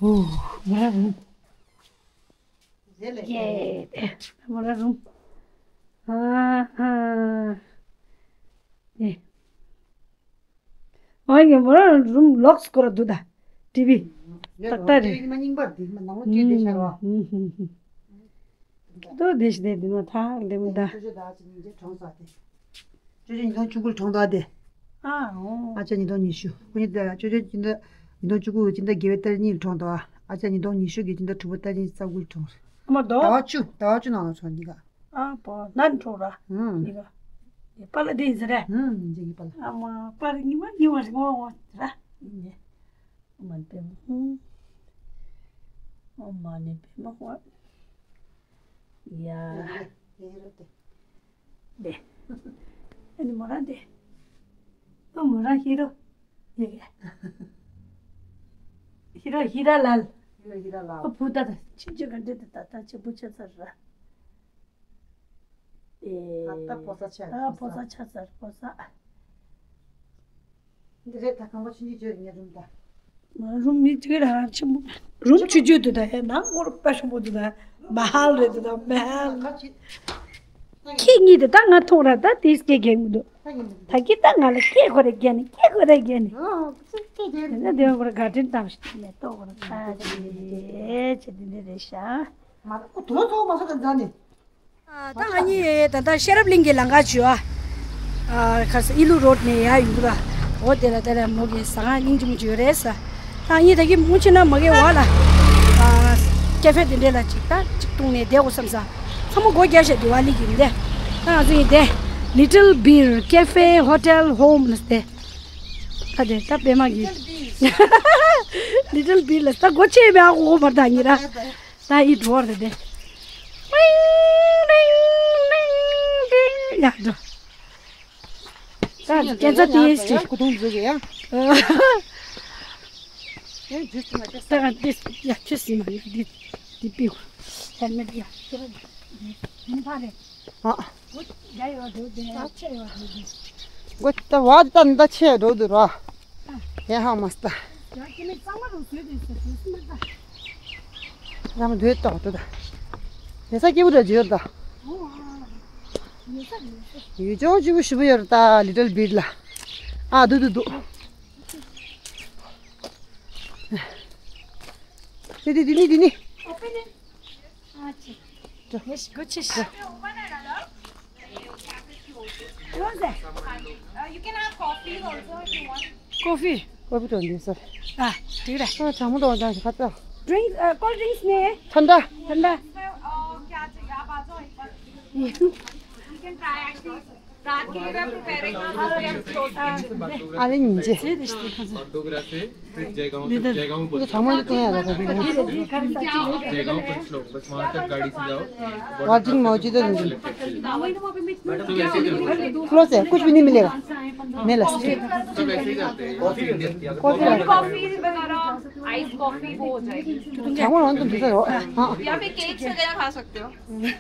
ཨོ་མོ་ར་རུམ། ཡེ་མོ་ར་རུམ། ཨ་ཨ། ཡེ། ཨོ་ཡེ་མོ་ར་རུམ་ལོག་སྐོར་དུ་ད། ཊི་ཝི། ཏག་ཏག་རེད། མ་རྙིང་པ་འདི་མ་ནང་ལོ་ཅི་དེ་ཤར་བ། ཏོ་དེ་ཤི་དེ་དེ་ནོ་ཐག་ལེ་མོ་ད། ཅོ་ཅོ་ད་ཅི་ཉིན་རྗེས་གྲོངས་ས་དེ། ཅོ་ཅོ་ཉིས་སྟོང་བཅུ་དགུ་ལ་གྲོངས་ད་དེ། ཨ་ཨོ། ཨ་ཅག་ཉིས་སྟོང་ཉི་ཤུ། ཁོ་གཉིས་ད་ཅོ་ཅོ་སྤྱི་ཟླ་ཉིས་སྟོང་བཅུ་དགུ་སྤྱི་ཟླ་བརྒྱད་པའི་ཏ་རིག་གཉིས་ལ་གྲོངས་ད། ཨ་ཅག་ཉིས་སྟོང་ཉི་ཤུ་གི་སྤྱི་ཟླ་དྲུག་པའི་ཏ་རིག་གཉིས་རྩ་དགུ་ལ་གྲོངས། ཨ་མ་ཟླ་བ་བཅུ་ཟླ་བ་བཅུ་ནང་ལ་གྲོངས་གཉིས་ཀ། ཨ་པོ་ནན་ཁྲོ་ར། ཨུམ། ནི་ག་པ་ལ་དེ་ཟེར་ར། ཨུམ། ཇི་གི་པ་ལ། ཨ་མ་པ་ལ་ཉི་མ་ཉི་མ་རི་མོ་ར། ཨོ་མ་པེ་མ་ཧུ། ཨོ་མ་ནི་པེ་མ་ཧུ། ཡ། དེ། ཨ་ནི་མོ་ར་དེ། ཨོ་མོ་ར་ཧི་རོ། ཡ་ཡ། ཧི་རོ་ཧི་ར་ལལ། ཧི་རོ་ཧི་ར་ལལ། ཨོ་བུ་ད་ད་ཆི་ཆི་ག་འདྲེ་ད་ད་ད་ཆི་བུ་ཆ་ཚར་ར། ཨེ། ད་ཕོ་གསར་ཆགས། ད་ཕོ་གསར་ཆགས་ཚར་ཕོ་གསར། འདི་རེད་ད། ཁང་པ་ཆུང་ཆུང་བརྗོད་ངའི་རུམ་ད། རུམ་མི་ཅིག་ར་ཆེན་པོ། རུམ་ཆུང་ཆུང་འདུག་ད། ཡ་ནང་སྒོར་དཔའ་ཞུམ་པོ་འདུག་ད། མ་ཧལ་རེད་འདུག་ད་མ་ཧལ། ཁྱེད་གཉིས་དེ་ད་ང་མཐོང་ར་ད་དེས་སྐད་རྒྱག་མི་འདུག་ད་གི་ད་ང་ལ་སྐད་ཁོ་ར་རྒྱག་ནི་སྐད་ཁོ་ར་རྒྱག་ནི། ཨོ་ཁྱེད་སྐད་རྒྱག་ནི། དེ་ནས་དེ་ཁོ་ར་དགའ་དྲིན་དང་ཞིག་ནས་ལྟོ་ཁོ་ར་ད་ཅེ་ཅེ་དེ་འདྲ་རེད་ཤག་མ་ཁོ་དོ་ཚོ་མ་སོ་ག་འཛའ་ནི། ད་ང་གཉིས་ད་ལྟ་ཤེས་རབ་གླིང་གི་ལམ་ཁ་བརྒྱུད་ཨ། ཁ་ས་ཨི་ལུ་རོ་ཌི་ནས་ཡར་ཡོང་གི་ར། འོ་དེ་ལ་དེ་ལ་མོ་གི་ཟ་ཁང་སྙིང་རྗེ་མོ་ཅིག་ཡོད་རེད་ས། ད་ངས་ད་གི་མུ་ཆེ་ན་མ་གི་བ་ལ། ཀེ་ཧྥེ་དེ་འདྲས་ལ་ཅིག་ད་ཅིག་བཏུང་ནས་བསྡད་དགོས་བསམ་ས། ཚང་མ་སྒོ་རྒྱག་བཞག་དེ་བ་ལི་གི་མི་འདས། ད་ང་ཚོ་ཡིན་དེ། Little Beer Cafe Hotel Home ལ་སྟེ། ད་དེ་ད་པད་མ་གི། Little Beer ལ་ད་སྒོ་ཕྱེ་མེད་ཨ་ཁོ་ཁོ་བར་ད་ཉི་ར། ད་ཡི་འགྲོ་བར་དེ། ཡ་འགྲོ། ད་སྐད་ཆ་དེ་ཞིག་ཁོ་ཐུང་འཛུགས་ཡ། ད་ང་དེ་ཡ་ཁྱོད་སྲིད་མ་ཡོད་དེ་དེ་པིའུ། ཧེལ་མེད་ཡ་ཁྱོད་ར་མི་ཕ་རེད། ཨ། ད་ཡོད་འགྲོ་དེ་ཨ་ཆེ་ཡོད་འགྲོ་དེ། སྒོ་ད་བ་ད་ད་ཆེ་འགྲོ་དུ་ར། ཡ་ཧ་མ་སྟ། ཡ་ཁྱེད་མི་གཙང་མ་རུ་བཟོས་དེ་ཟེར་དུས་སུ་མི་ད། རང་འདོད་ཏོག་ཏོ་ད། དེ་ས་སྐྱིད་པོ་འདྲ་བརྗོད་ད། ཡུལ་ལྗོངས་སྐྱིད་པོ་ཞེ་པོ་ཡོད་ད་Little Beer ལ། ཨ་འདུག་འདུག་འདུག་དེ་དེ་དེ་ནི་དེ་ནི། Open it. ཨ་ཅེ། ཡེ་ཤི་གོ་ཆེ་ཤི། What was that? Uh, you can have coffee also if you want. Coffee. Coffee don't use it. ཨ། དེ་ར། ཨ་གྲང་མོ་དང་ཅང་ཞིག་ཁ་ཚ། Drinks, uh, cold drinks ནི། ཐན་ད། ཐན་ད། Uh, क्या चाहिए? आप आ जाओ एक बार। You can try actually. रात के लिए भी आप preparing कर सकते हैं। ཨ་ལེ་ཉིན་ཅེ། ཟེར་དེ་ཤི་ཁ་ཚ། འདི་ད། ཚང་མ་འདི་གཏོང་ཡ་ལ་ཁ་ཚ། जयगांव पंचलोक, बस वहाँ तक गाड़ी से जाओ। वर्जिन मौजूद है। क्लोज है, कुछ भी नहीं मिलेगा। मेला से। कॉफी वगैरह, आइस कॉफी वो हो जाएगी। हाँ। या फिर केक्स वगैरह खा सकते हो।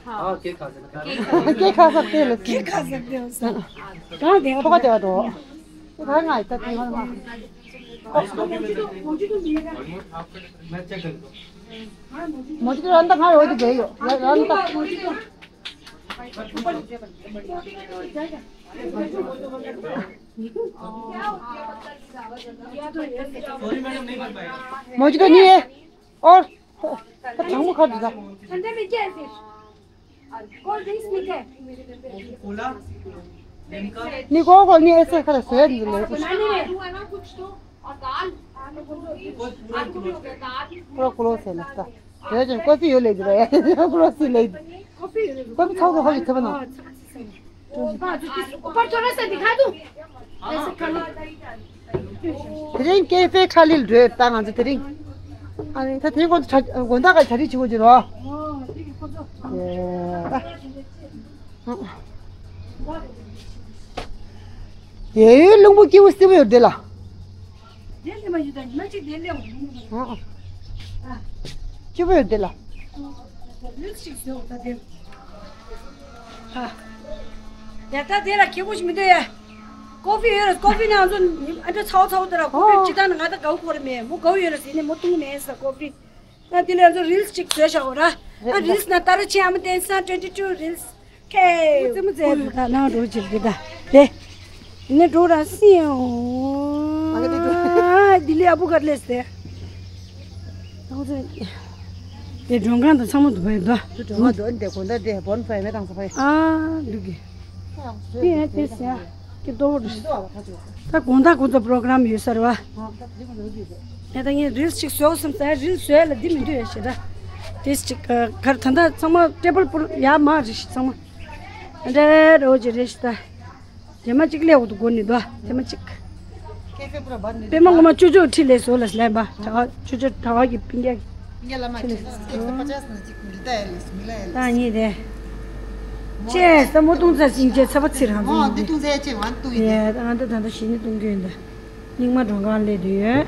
हाँ, केक खा सकते हैं। केक खा सकते हैं। केक खा सकते हो। कहाँ गया? पकड़ देगा तो। तो घर में आया था, तीन बार वहाँ। मोजी तो रंदा खा, वो तो गई हो। रंदा। मोजी तो नहीं है। और तो ठामु खा दिदा। ठंडे में क्या है फिर? कोल्ड ड्रिंक्स में क्या है? Cola, Limca. नहीं, कोको नहीं, ऐसे खा, सोया नहीं ले। बनाने में। कुछ तो। और दाल। पूरा क्लोज है लगता। सोया जो कॉफी यो ले दिदा। क्लोज ही ले। कॉफी यो ले। कॉफी खाओ तो खाओ, इतना बना। ऊपर थोड़ा सा दिखा दूं। དེ་རིང་ཀེ་ཧྥེ་ཁྲ་ལིལ་འགྲོས་ད་ང་ཚོ་དེ་རིང་། ཨ་ནི་ད་དེ་རིང་ཁོང་ཚོ་དགོང་དག་ག་གྲ་སྒྲིག་བྱེད་དགོས་ཀྱི་རོ། ཡེ་ཡོད་རླུང་བུ་སྐྱིད་པོ་སྲིད་པོ་ཡོད་དེ་ལ། དེ་ལས་མ་ཡོད་ད་ཉི་མ་གཅིག་དེ་ལས་འོང་། ཨ། སྐྱིད་པོ་ཡོད་དེ་ལ། ལུས་ཅིག་བཟོས་འོང་ད་དེ། ཨ། ཡ་ད་དེ་ལ་ཁྱི་གུ་ཞིག་མི་འདུག་ཡ། ཀོ་ཧྥི་ཡོད་རེད། ཀོ་ཧྥི་ནི་ང་ཚོ་ཨ་འདྲ་ཚ་བོ་ཚ་བོ་དེ་ར་ཀོ་ཧྥི་ཨོ། སྤྱི་བཏང་ནི་ང་ད་དགའ་བོ་ཁོ་ར་མེད། མོ་དགའ་བོ་ཡོད་རེད་ཟེར་ནས་མོ་བཏུང་མེད་ཟེར་ཀོ་ཧྥི། ད་དེ་ལ་ང་ཚོ་རིལ་ཅིག་བཟོས་བཞག་འོ་ར། ཨ་རིལ་ན་ཏར་ཆེ་ཨམ་ཏན་སན་twenty two རིལ། ཁེ། ཙེ་མོ་ཙེ་ད་ནང་འགྲོ་ཅིག་གི་ད། དེ། ནི་འགྲོ་ར་སི་ཡང་། ཨ་ག་དེ་འགྲོ། ལྡི་ལི་ཨ་བུ་གར་ལེས་ཏེ། དེ་མགྲོན་ཁང་དང་ཚང་མ་འདུག་པས་འདུག་དུ་དུ་མ་དོན་དེ་གོན་ད་དེ་བོན་ཕའི་མེ་དང་ས་ཕའི། ཨ་འདུག་གི། དེ་ཡང་དེ་ཟེར་ཡ། ཀི་ཏོ་བོ་འདུག་ད་དགོང་དག་ཁོ་ཚོ་པྲོ་གྲམ་ཡོད་ས་རེད་བ། ཨ་ད་དེ་མ་འདུག་གི། ད་ངས་རིལ་ཅིག་བཟོ་བསམ་ས་རིལ་བཟོ་ཡ་ལ་འདི་མི་འདུག་ཡ་ཞེ་ད། རེས་ཅིག་གར་ད་ལྟ་ཚང་མ་ཊེ་བལ་པུར་ཡ་མ་རེ་ཞིག་ཚང་མ་འདྲ་རོ་ཅི་རེ་ཞིག་ད་དེ་མ་ཅིག་ལས་འོ་དུ་གོ་ནི་དོ་དེ་མ་ཅིག་པད་མ་ངོ་མ་ཅོ་ཅོ་ཁྲི་ལས་བཟོ་ལ་སླེབས་པ་ད་ཅོ་ཅོ་ད་བ་གི་པིང་ཀ་ཁྲི་ལས་བཟོ། ད་ཉིད་དེ་ཅེས་ད་མོ་ཏུང་ཙ་སིང་ཅེ་ཚ་བ་ཚིར་ཧང་ཙི་ཏུང་ཙ་ཡ་ཅེ་ཝན་ཏུ་ཡིན། ད་ང་ད་ད་ད་ཞི་ནི་ཏུང་གྱོན་ད། རྙིང་མ་མགྲོན་ཁང་སླེབས་དུས་ཡོད།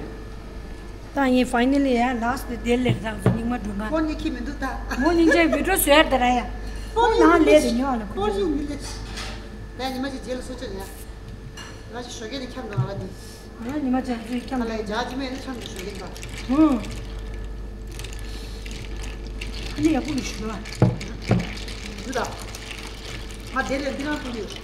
ད་ངས་ཕའི་ནལ་ལི་ཡ་ལ་སི་ཊི་དེ་ལེགས་ཐག་ཚོ་རྙིང་མ་མགྲོན་ཁང་། ཁོ་གཉིས་ཁྱི་མི་འདུག་ད། མོ་སྙིང་རྗེ་བི་ཌིའོ་བཟོས་ཡར་དེ་ར་ཡ། ཁོ་ནང་སླེབས་དེ་ཉོ་ལ་ཁོ་ཁྱི་མི་ལེགས། ད་ཉི་མ་གཅིག་རྗེས་ལ་སོ་ཆོད་ཡ། ང་ཞིག་ཞོགས་ཀས་ནས་འཁྱམ་འགྲོ་ང་ལ་འདི། ང་ཉི་མ་ཅན་ཚོའི་འཁྱམ་ང་ལ་འགྲོ། ཡ་ཇ་ཅི་མེད་ན་འཁྱམ་འགྲོ་ཞོགས་ཀས་ད། ཧུང་། ཁ་ནི་ཡག་པོ་ཡོད་ཞུ་ལ། འདི་ད། ང་དེ་ལས་འདི་རང་ཐུག་ཡོད།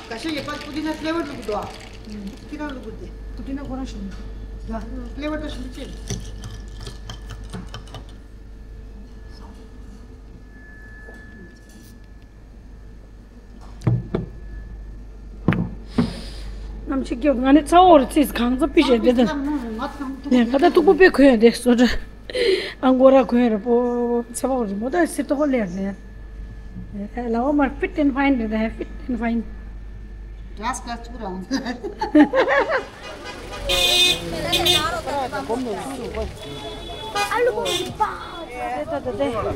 ག་ཤ་ཡོད་པ་པུ་ཏི་ན་ཕི་ལེ་ཝར་བླུགས་འདུག་ཨ། ཕི་ལེ་ཝར་བླུགས་འདུག་སྟེ། པུ་ཏི་ན་ཁོ་རང་ཞིམ་འདུག་ཨ། ཕི་ལེ་ཝར་ད་ཞིམ་པོ་ཅིག་ནམ་ཞིག་གི་ང་ནི་ཚ་བོ་རུ་ཚིས་གང་ཚ་པི་ཞེས་དེ་དང་། ནས་ང་ད་ཐུག་པོ་དཔེ་གོན་ཡོད་དེ་སོ་འདྲ། ཨང་གོ་ར་གོན་ར་པོ་ཚེ་བ་རི་མོ་ད་སི་ཏོ་ཧོ་ལེར་ནས། ལ་འོ་མར་ཕིཊ་ཨེན་ཕའིན་རེད་ད་ཕིཊ་ཨེན་ཕའིན། གྲས་ག་ཚུགས་ར་འོང་།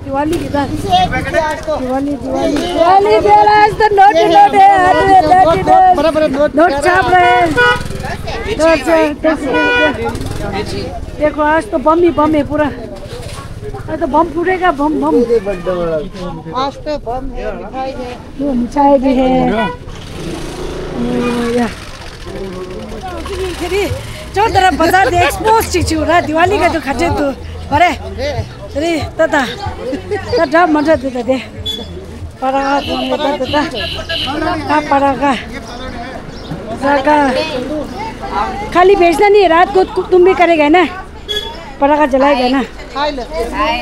दिवाली की बात। दिवाली, दिवाली, दिवाली, दिवाली, आज तो नोट, नोट है, अरे, नोट, नोट, नोट छाप रहे हैं। नोट छाप, नोट छाप। देखो, आज तो बम ही बम है पूरा। आज तो बम फूटेगा, बम, बम। आज तो बम है, मिठाई है। वो मिठाई भी है। ओ, या। དེ་རིང་ཅོ་ཏ་ར་བ་ཛར་དེ་ཨེགས་པོ་ཅིག་བྱུང་ར། དི་ཝ་ལི་ག་དུ་ཁ་ཆེ་དུ་བ་རེ། དེ་རིང་ཏ་ཏ་ཏ་འདྲ་མ་འདྲ་དུ་ཏ་དེ་པ་ར་ག་དུ་ནི་ཏ་ཏ་ཏ་ཏ་པ་ར་ག་ས་ག་खाली बेचना नहीं है, रात को तुम भी करेगा ना, पटाखा जलाएगा ना। हाय लो। हाय।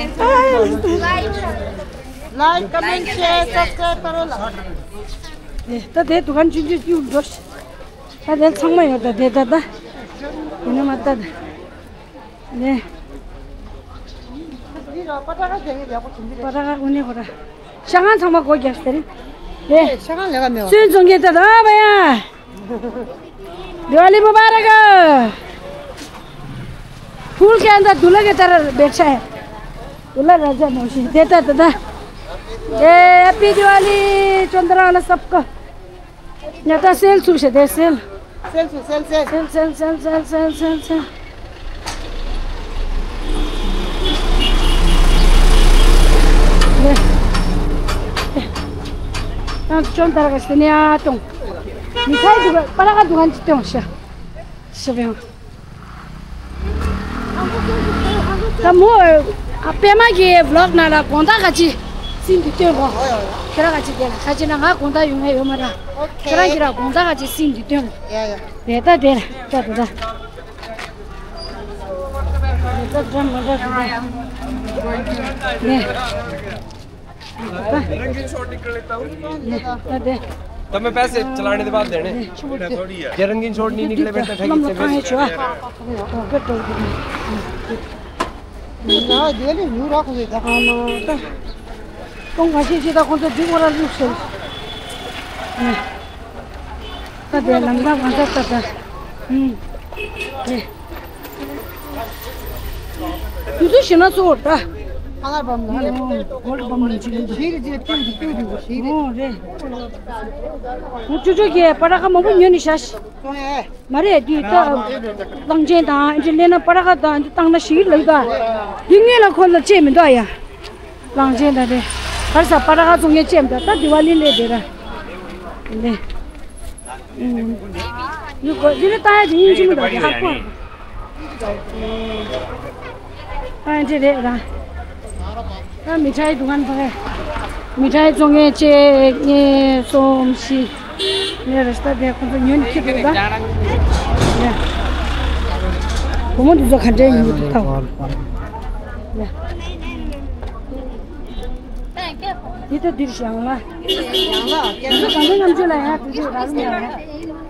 लाइक, कमेंट, शेयर, सब्सक्राइब करो ला। ད་དེ་དུ་ག་ཆུང་ཆུང་ཡོད་འགྲོ། ད་དེ་ཚང་མ་ཡོད་ད་དེ་ད་ད། ཡིན་ན་མ་ད་ད། ནས། པ་ཏྲ་ཁ་དེ་ཡག་པོ་བྱུང་གི་རེད། པ་ཏྲ་ཁ་དགོས་ནས་ཧོ་ར། ཤ་ཁང་ཚང་མ་སྒོ་རྒྱག་ཟེར། ལེ། ཤ་ཁང་ལས་ཀ་མེད་པ། སོན་བཙོང་མཁན་ད་ད་བ་ཡ། दिवाली मुबारक। फूल के अंदर दूल्हा की तरह बैठा है। दूल्हा राजा मौसी देता दादा। ए, हैप्पी दिवाली। चंद्रा वाला सबको। ཉ་ད་སེལ་ཚུགས་ཤེ་དེ་སེལ། སེལ་ཚུགས་སེལ་སེལ། སེལ་སེལ་སེལ་སེལ་སེལ་སེལ། ད་ཅོན་ཏར་ག་སེ་ནི་ཨ་ཏོང་། མི་ཁའི་དུ་པ་ར་ག་དུ་གན་ཅི་ཏོང་ཤ། ཤ་བེང་། ད་མོ་ཨ་པད་མ་གི་བི་ལོག་ནང་ལ་དགོང་དག་ག་ཅི་སིན་དུ་སྟོན་གོ། ཁྱེད་རང་ག་ཅི་དེ་ལ་ཁ་ཅི་ན་ང་དགོང་དག་ཡོང་ང་ཡོད་མ་ར། ཁྱེད་རང་གི་ར་དགོང་དག་ག་ཅི་སིན་དུ་སྟོན་གོ། ཡ་ཡ། དེ་ད་དེ་ལ་ད་དེ་ད། དེ་ད་འགྲམ་མ་འདྲ་དེ་ད། ནས། रंगीन शॉट निकल लेता हूँ। तो मैं पैसे चलाने के बाद देने। ये रंगीन शॉट नहीं निकले बेटा, ठगी से। ད་དེ་ལམ་ཁ་གང་ས་ད་ད། ཨུམ། དེ། དུས་ཚོད་ཞེ་ན་ཚོ་ད། ཨ་ལ་བམ་ལ། ཨོ་ལ་བམ་ལ་ཅི་ལ། ཞེ་རེ་ཅི་ལ་ཏུ་རེ་ཏུ་རེ་ཞེ་རེ། ཨོ་རེ། ཨོ་ཅོ་ཅོ་གི་པ་ར་ཁ་མང་པོ་ཉོས་ནི་ཤ་ཤི། མ་རེད་དུས་ད། གླང་ཆེན་དང་ཨེ་འདྲ་ལེན་ན་པ་ར་ཁ་དང་ཨེ་འདྲ་བཏང་ན་ཞིག་ལ་ད། འདི་ངེད་ལ་ཁོ་ལ་ཅེས་མི་འདུག་ཡ། གླང་ཆེན་ད་རེད། གར་ས་པ་ར་ཁ་ཚོ་ངས་ཅེས་མི་འདུག་ད་དི་ཝ་ལི་ལས་དེ་ར། འདི། ཡུ་གོ་འདི་ནི་ལྟ་ཡ་ཅིག་སྙིང་རྗེ་མོ་འདུག་གི་ཧ་གོ། ཨ་འདི་རེད་ར། ཨ་མི་ཁྲའི་དུ་ཁན་པ་རེད། མི་ཁྲའི་བཙོང་མཁན་གཅིག་གཉིས་གསུམ་བཞི། ངས་རེ་ས་དེ་ཁོང་ཚོ་ཉོན་ཁྱི་འདུག་ད། ཡ། བུ་མོ་འདི་ཚོ་ག་འདྲའི་ཡིན་འདུག་ད། ཡ། འདི་ད་འདིར་བཞག་ལ། ཡང་ལ། འདི་ཚོ་ག་འདྲའི་རྣམ་དཔྱོད་ལ་ཡ་དེ་ཚོ་ར་རུ་ཡ་ཡ།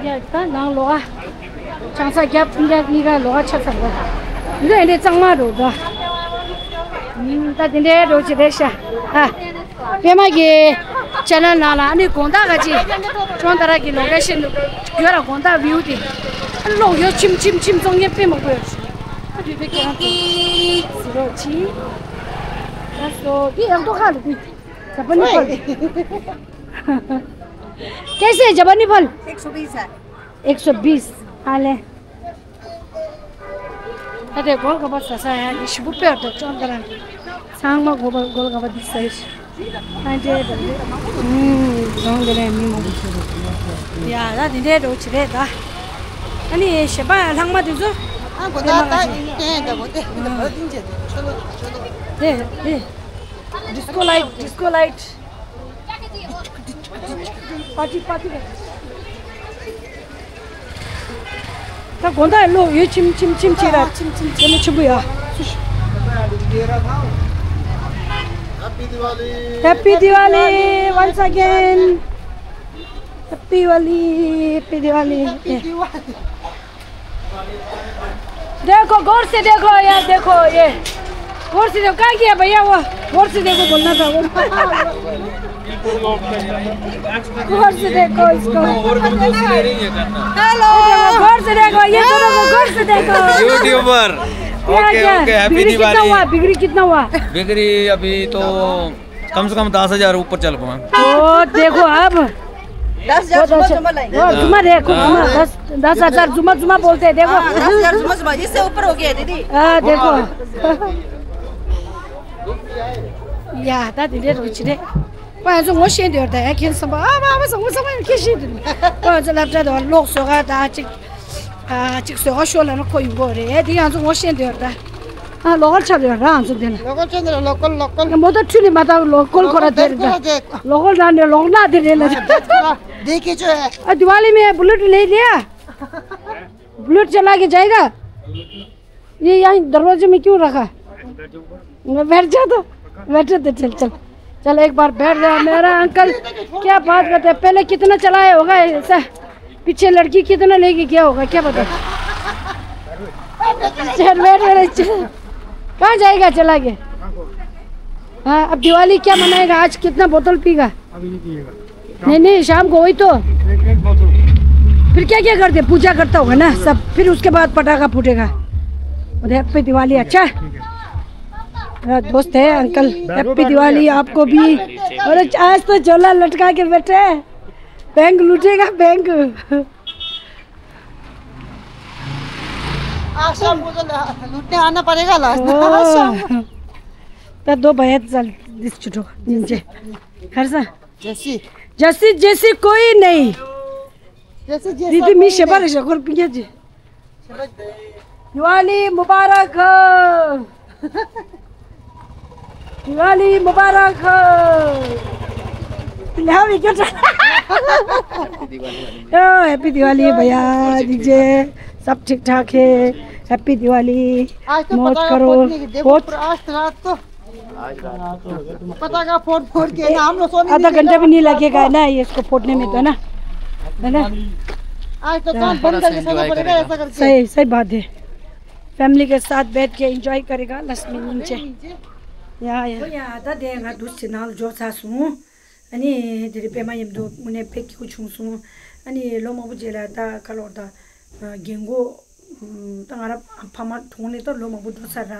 ཡ་ད་ནང་ལོགས་ཨ། ཆང་ས་རྒྱབ་ཀུན་རྒྱབ་གཉིས་ཀ་ལོགས་ཨ་ཆབ་ཚང་གོ། འདི་འདི་གཙང་མ་རུ་འགྲོ། ད་འདི་འདྲའི་འགྲོ་ཅི་རེད་ཤ། ཨ། པད་མ་གི་ཅེ་ནལ་ནང་ལ་ཨ་ནི་དགོང་དག་ག་ཅི། ཅོང་ཏ་ར་གི་ལོ་ཀེ་ཤན་དུ་གྱོད་ར་དགོང་དག་བིའུ་དེ། ཨ་ལོག་ཡོད་ཆིམ་ཆིམ་ཆིམ་ཙོང་ཡེ་པད་མ་གོ་ཡོད། ཨ་དུས་དེ་ཁྱེད་རང་ཚོ་ཟི་རོ་ཆི། ལགས་སོ། འདི་ཡག་ཏོ་ཁ་ལ་འདི། ཇ་པ་ནི་ཕལ། कैसे है जापानी फल? एक सौ बीस है। एक सौ बीस। हाँ ले। ད་དེ་གོལ་ག་པ་ཟ་ས་ཡ་ནི་ཞིམ་པོ་དཔེ་འདུག་ཅོང་ཏ་ར། ཚང་མ་གོལ་ག་པ་འདི་ཟ་ཡི། ཨ་འདྲེ་འདྲ་རེད། ཨུམ། རང་དེ་ལས་མི་མང་པོ་ཞིག་འདུག་ཡ་ད་དེ་འདྲའི་འགྲོ་ཅི་རེད་ད། ཨ་ནི་གཞན་པ་ལྷག་མ་དེ་ཚོ། ཨ་གོ་ད་ད་ཡིན་ད་གོ་དེ་ད་བ་ཏིང་ཅེ་ཆོ་ལོ་ཆོ་ལོ། དེ་དེ། ཌིས་ཀོ་ལའིཊ་ཌིས་ཀོ་ལའིཊ། པ་ཏི་པ་ཏི། ད་དགོང་དག་ལོག་ཡོད་ཆིམ་ཆིམ་ཆིམ་ཆིམ་ར། ཆིམ་ཆིམ་ཆིམ་ཆིམ་པོ་ཡ། Happy Diwali once again. Happy Diwali, Happy Diwali. देखो गौर से देखो यार, देखो ये गौर से देखो, कहाँ गया भैया वो? गौर से देखो बोलना था वो। गौर से देखो इसको। हेलो। ये देखो, गौर से देखो, ये दोनों को गौर से देखो। यूट्यूबर। क्या, ओके, क्या? Okay, happy Diwali. बिक्री कितना हुआ? बिक्री कितना हुआ? बिक्री अभी तो कम से कम दस हजार ऊपर चल पाए। ओ, देखो अब। दस हजार बहुत जुम्मा, अच्छा। जुम्मा लाएंगे। ओ, जुम्मा देखो, हाँ। जुम्मा, दस, दस हजार जुम्मा, जुम्मा बोलते हैं, देखो। हाँ, दस हजार जुम्मा, जुम्मा, इससे ऊपर हो गया, दीदी। हाँ, देखो। ཡ་ད་དེ་འདྲའི་རུ་ཆི་རེད། ཁོ་ང་ཚོ་ངོ་ཤེས་འདོད་ད་ཡ་ཁྱེད་བསམ་པ་ཨ་མ་ཨ་མ་བསམ་ངོ་བསམ་པ་ཁྱེད་ཤེས་འདུག་ཁོ་ང་ཚོ་སློབ་གྲྭ་དུ་ལོག་བཟོ་ག་ད་ཅིག་ཨ་ཅིག་བཟོ་ག་ཤོག་ལབ་ན་ཁོ་ཡོང་གི་རེད། དེ་ང་ཚོ་ངོ་ཤེས་འདོད་ད། ཨ་ལོ་ཀལ་ཆགས་ཡོད་ར་ང་ཚོ་དེ་ན། ལོ་ཀལ་ཆགས་འདོད་ལོ་ཀལ་ལོ་ཀལ། མོ་ཏོ་ཁྲུ་ནི་མ་ད་ལོ་ཀལ་ཁོ་ར་དེ་རེད་ད། ལོ་ཀལ་ད་ནི་ལོག་ན་དེ་རེད་ལ། देखिए जो है। आ दिवाली में बुलेट ले लिया। बुलेट चला के जाएगा। ये यहाँ दरवाजे में क्यों रखा? मैं बैठ जा तो। बैठे तो चल चल। चल एक बार बैठ जा मेरा अंकल। क्या बात करते हैं, पहले कितना चलाया होगा ऐसा? पीछे लड़की कितना लेके गया होगा क्या पता। चल बैठ मेरे चल। कहाँ जाएगा चला के? हाँ, अब दिवाली क्या मनाएगा आज, कितना बोतल पीगा? अभी नहीं पिएगा। नहीं नहीं, शाम को वही तो। एक एक बोतल। फिर क्या क्या करते, पूजा करता होगा ना सब, फिर उसके बाद पटाखा फूटेगा। और हैप्पी दिवाली। अच्छा। ठीक है। मेरा दोस्त है अंकल। बैठो, हैप्पी बैठो, दिवाली बैठो। आपको भी। अरे आज तो झोला लटका के बैठे हैं। बैंक लूटेगा बैंक। आज शाम को तो ल- लूटने आना पड़ेगा लास्ट। शाम को। तो दो भैया चल दिस छुटो नीचे। घर से। जैसी। जैसी जैसी कोई नहीं। जैसी जैसा दीदी मी कोई शेबा नहीं। रे शकोर पिंगे जी। दिवाली मुबारक हो। दिवाली मुबारक हो। यहाँ भी क्यों चल- ओ, हैप्पी दिवाली भैया, डीजे सब ठीक ठाक है। हैप्पी दिवाली। आज तो मौज पता करो। पहुंचने की देखो, बहुत पूरा आज तो रात तो पता का फोड़ फोड़ के ना हम लोग सोने आधा घंटा भी नहीं लगेगा ना ये इसको फोड़ने में तो ना, है ना? आज तो कान बंद करके सोना पड़ेगा ऐसा करके। सही, सही बात है। फैमिली के साथ बैठ के एंजॉय करेगा लक्ष्मी नीचे। या, या। या, ད་དེ་ང་འདུག་སེ་ནང་ལ་འབྱོར་ཚར་སོང་། ཨ་ནི་དེ་རིང་པད་མ་མཉམ་དུ་དངོས་གནས་དཔེ་སྐྱིད་པོ་བྱུང་སོང་། ཨ་ནི་ལོ་མང་པོ་རྗེས་ལ་ད་ཁ་ལོར་ད་རྒན་གོག་ད་ང་རང་ཕ་མ་གྲོངས་ནས་ད་ལོ་མང་པོ་འགྲོ་ཚར་ར།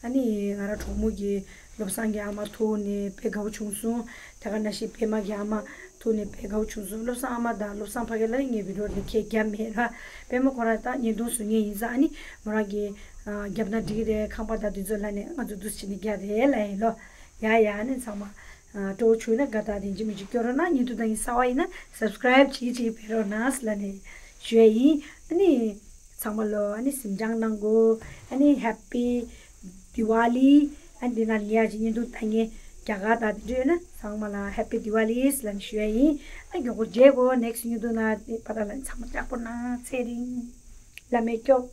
ཨ་ནི་ང་རང་གྲོགས་མོ་གི་བློ་བཟང་གི་ཨ་མ་ཐུག་ནས་དཔེ་དགའ་པོ་བྱུང་སོང་། དེ་ག་ནང་བཞིན་པད་མ་གི་ཨ་མ་ཐུག་ནས་དཔེ་དགའ་པོ་བྱུང་སོང་། བློ་བཟང་ཨ་མ་དང་བློ་བཟང་ཕ་གི་ལ་ངས་བི་ཌིའོ་འདི་ཁྱེད་རྒྱབ་མེད་ར། པད་མ་ཁོ་རང་ད་བརྙན་ཐུང་བཟོ་མཁན་ཡིན་ཙང་ཨ་ནི་མོ་རང་གི་རྒྱབ་ན་འགྲིག་གི་རེད། ཁང་པ་དང་དེ་ཚོ་ལ་ནས་ང་ཚོ་འདུག་སེ་བྱས་ནས་རྒྱག་རེད་ལབ་ཡིན་ལོ། ཡ་ཡ། ཨ་ནི་ཚང་མ་སྤྲོ་བོ་བྱུང་ན་དགའ་རྟགས་དེ་འཇིགས་མི་འཇིགས་སྐྱོ་རོགས་གནང་། བརྙན་ཐུང་ད་ཡིན་གསར་པ་ཡིན་ན་སབ་སི་ཀ་རའིབ་བྱེད་ཀྱི་བྱེད་ཀྱི་ཕེབས་རོགས་གནང་ལབ་ནས་ཞུ་ཡ་ཡིན། ཨ་ནི་ཚང་མ་ལོ་ཨ་ནི་སེམས་ཅན་གནང་གོ། ཨ་ནི་ཧེ་པི་ཌི་ཝ་ལི། ཨ་ནི་འདི་ན་ལ་ཉེ་ཡ་ཅིག་བརྙན་ཐུང་ལྟ་མཁན་རྒྱ་གར་དང་དེ་འདྲ་ཡོད་ན་ཚང་མ་ལ་ཧེ་པི་ཌི་ཝ་ལི་ལབ་ནས་ཞུ་ཡ་ཡིན། ཨ་མགྱོགས་པོ་མཇལ་གོ། ནེག་སི་ཊི་བརྙན་ཐུང་ན་དེ་བར་དུ་ལ་ཚང་མ་ཡག་པོ་གནང་། ཚེ་རིང་བླ་མས་སྐྱོབ།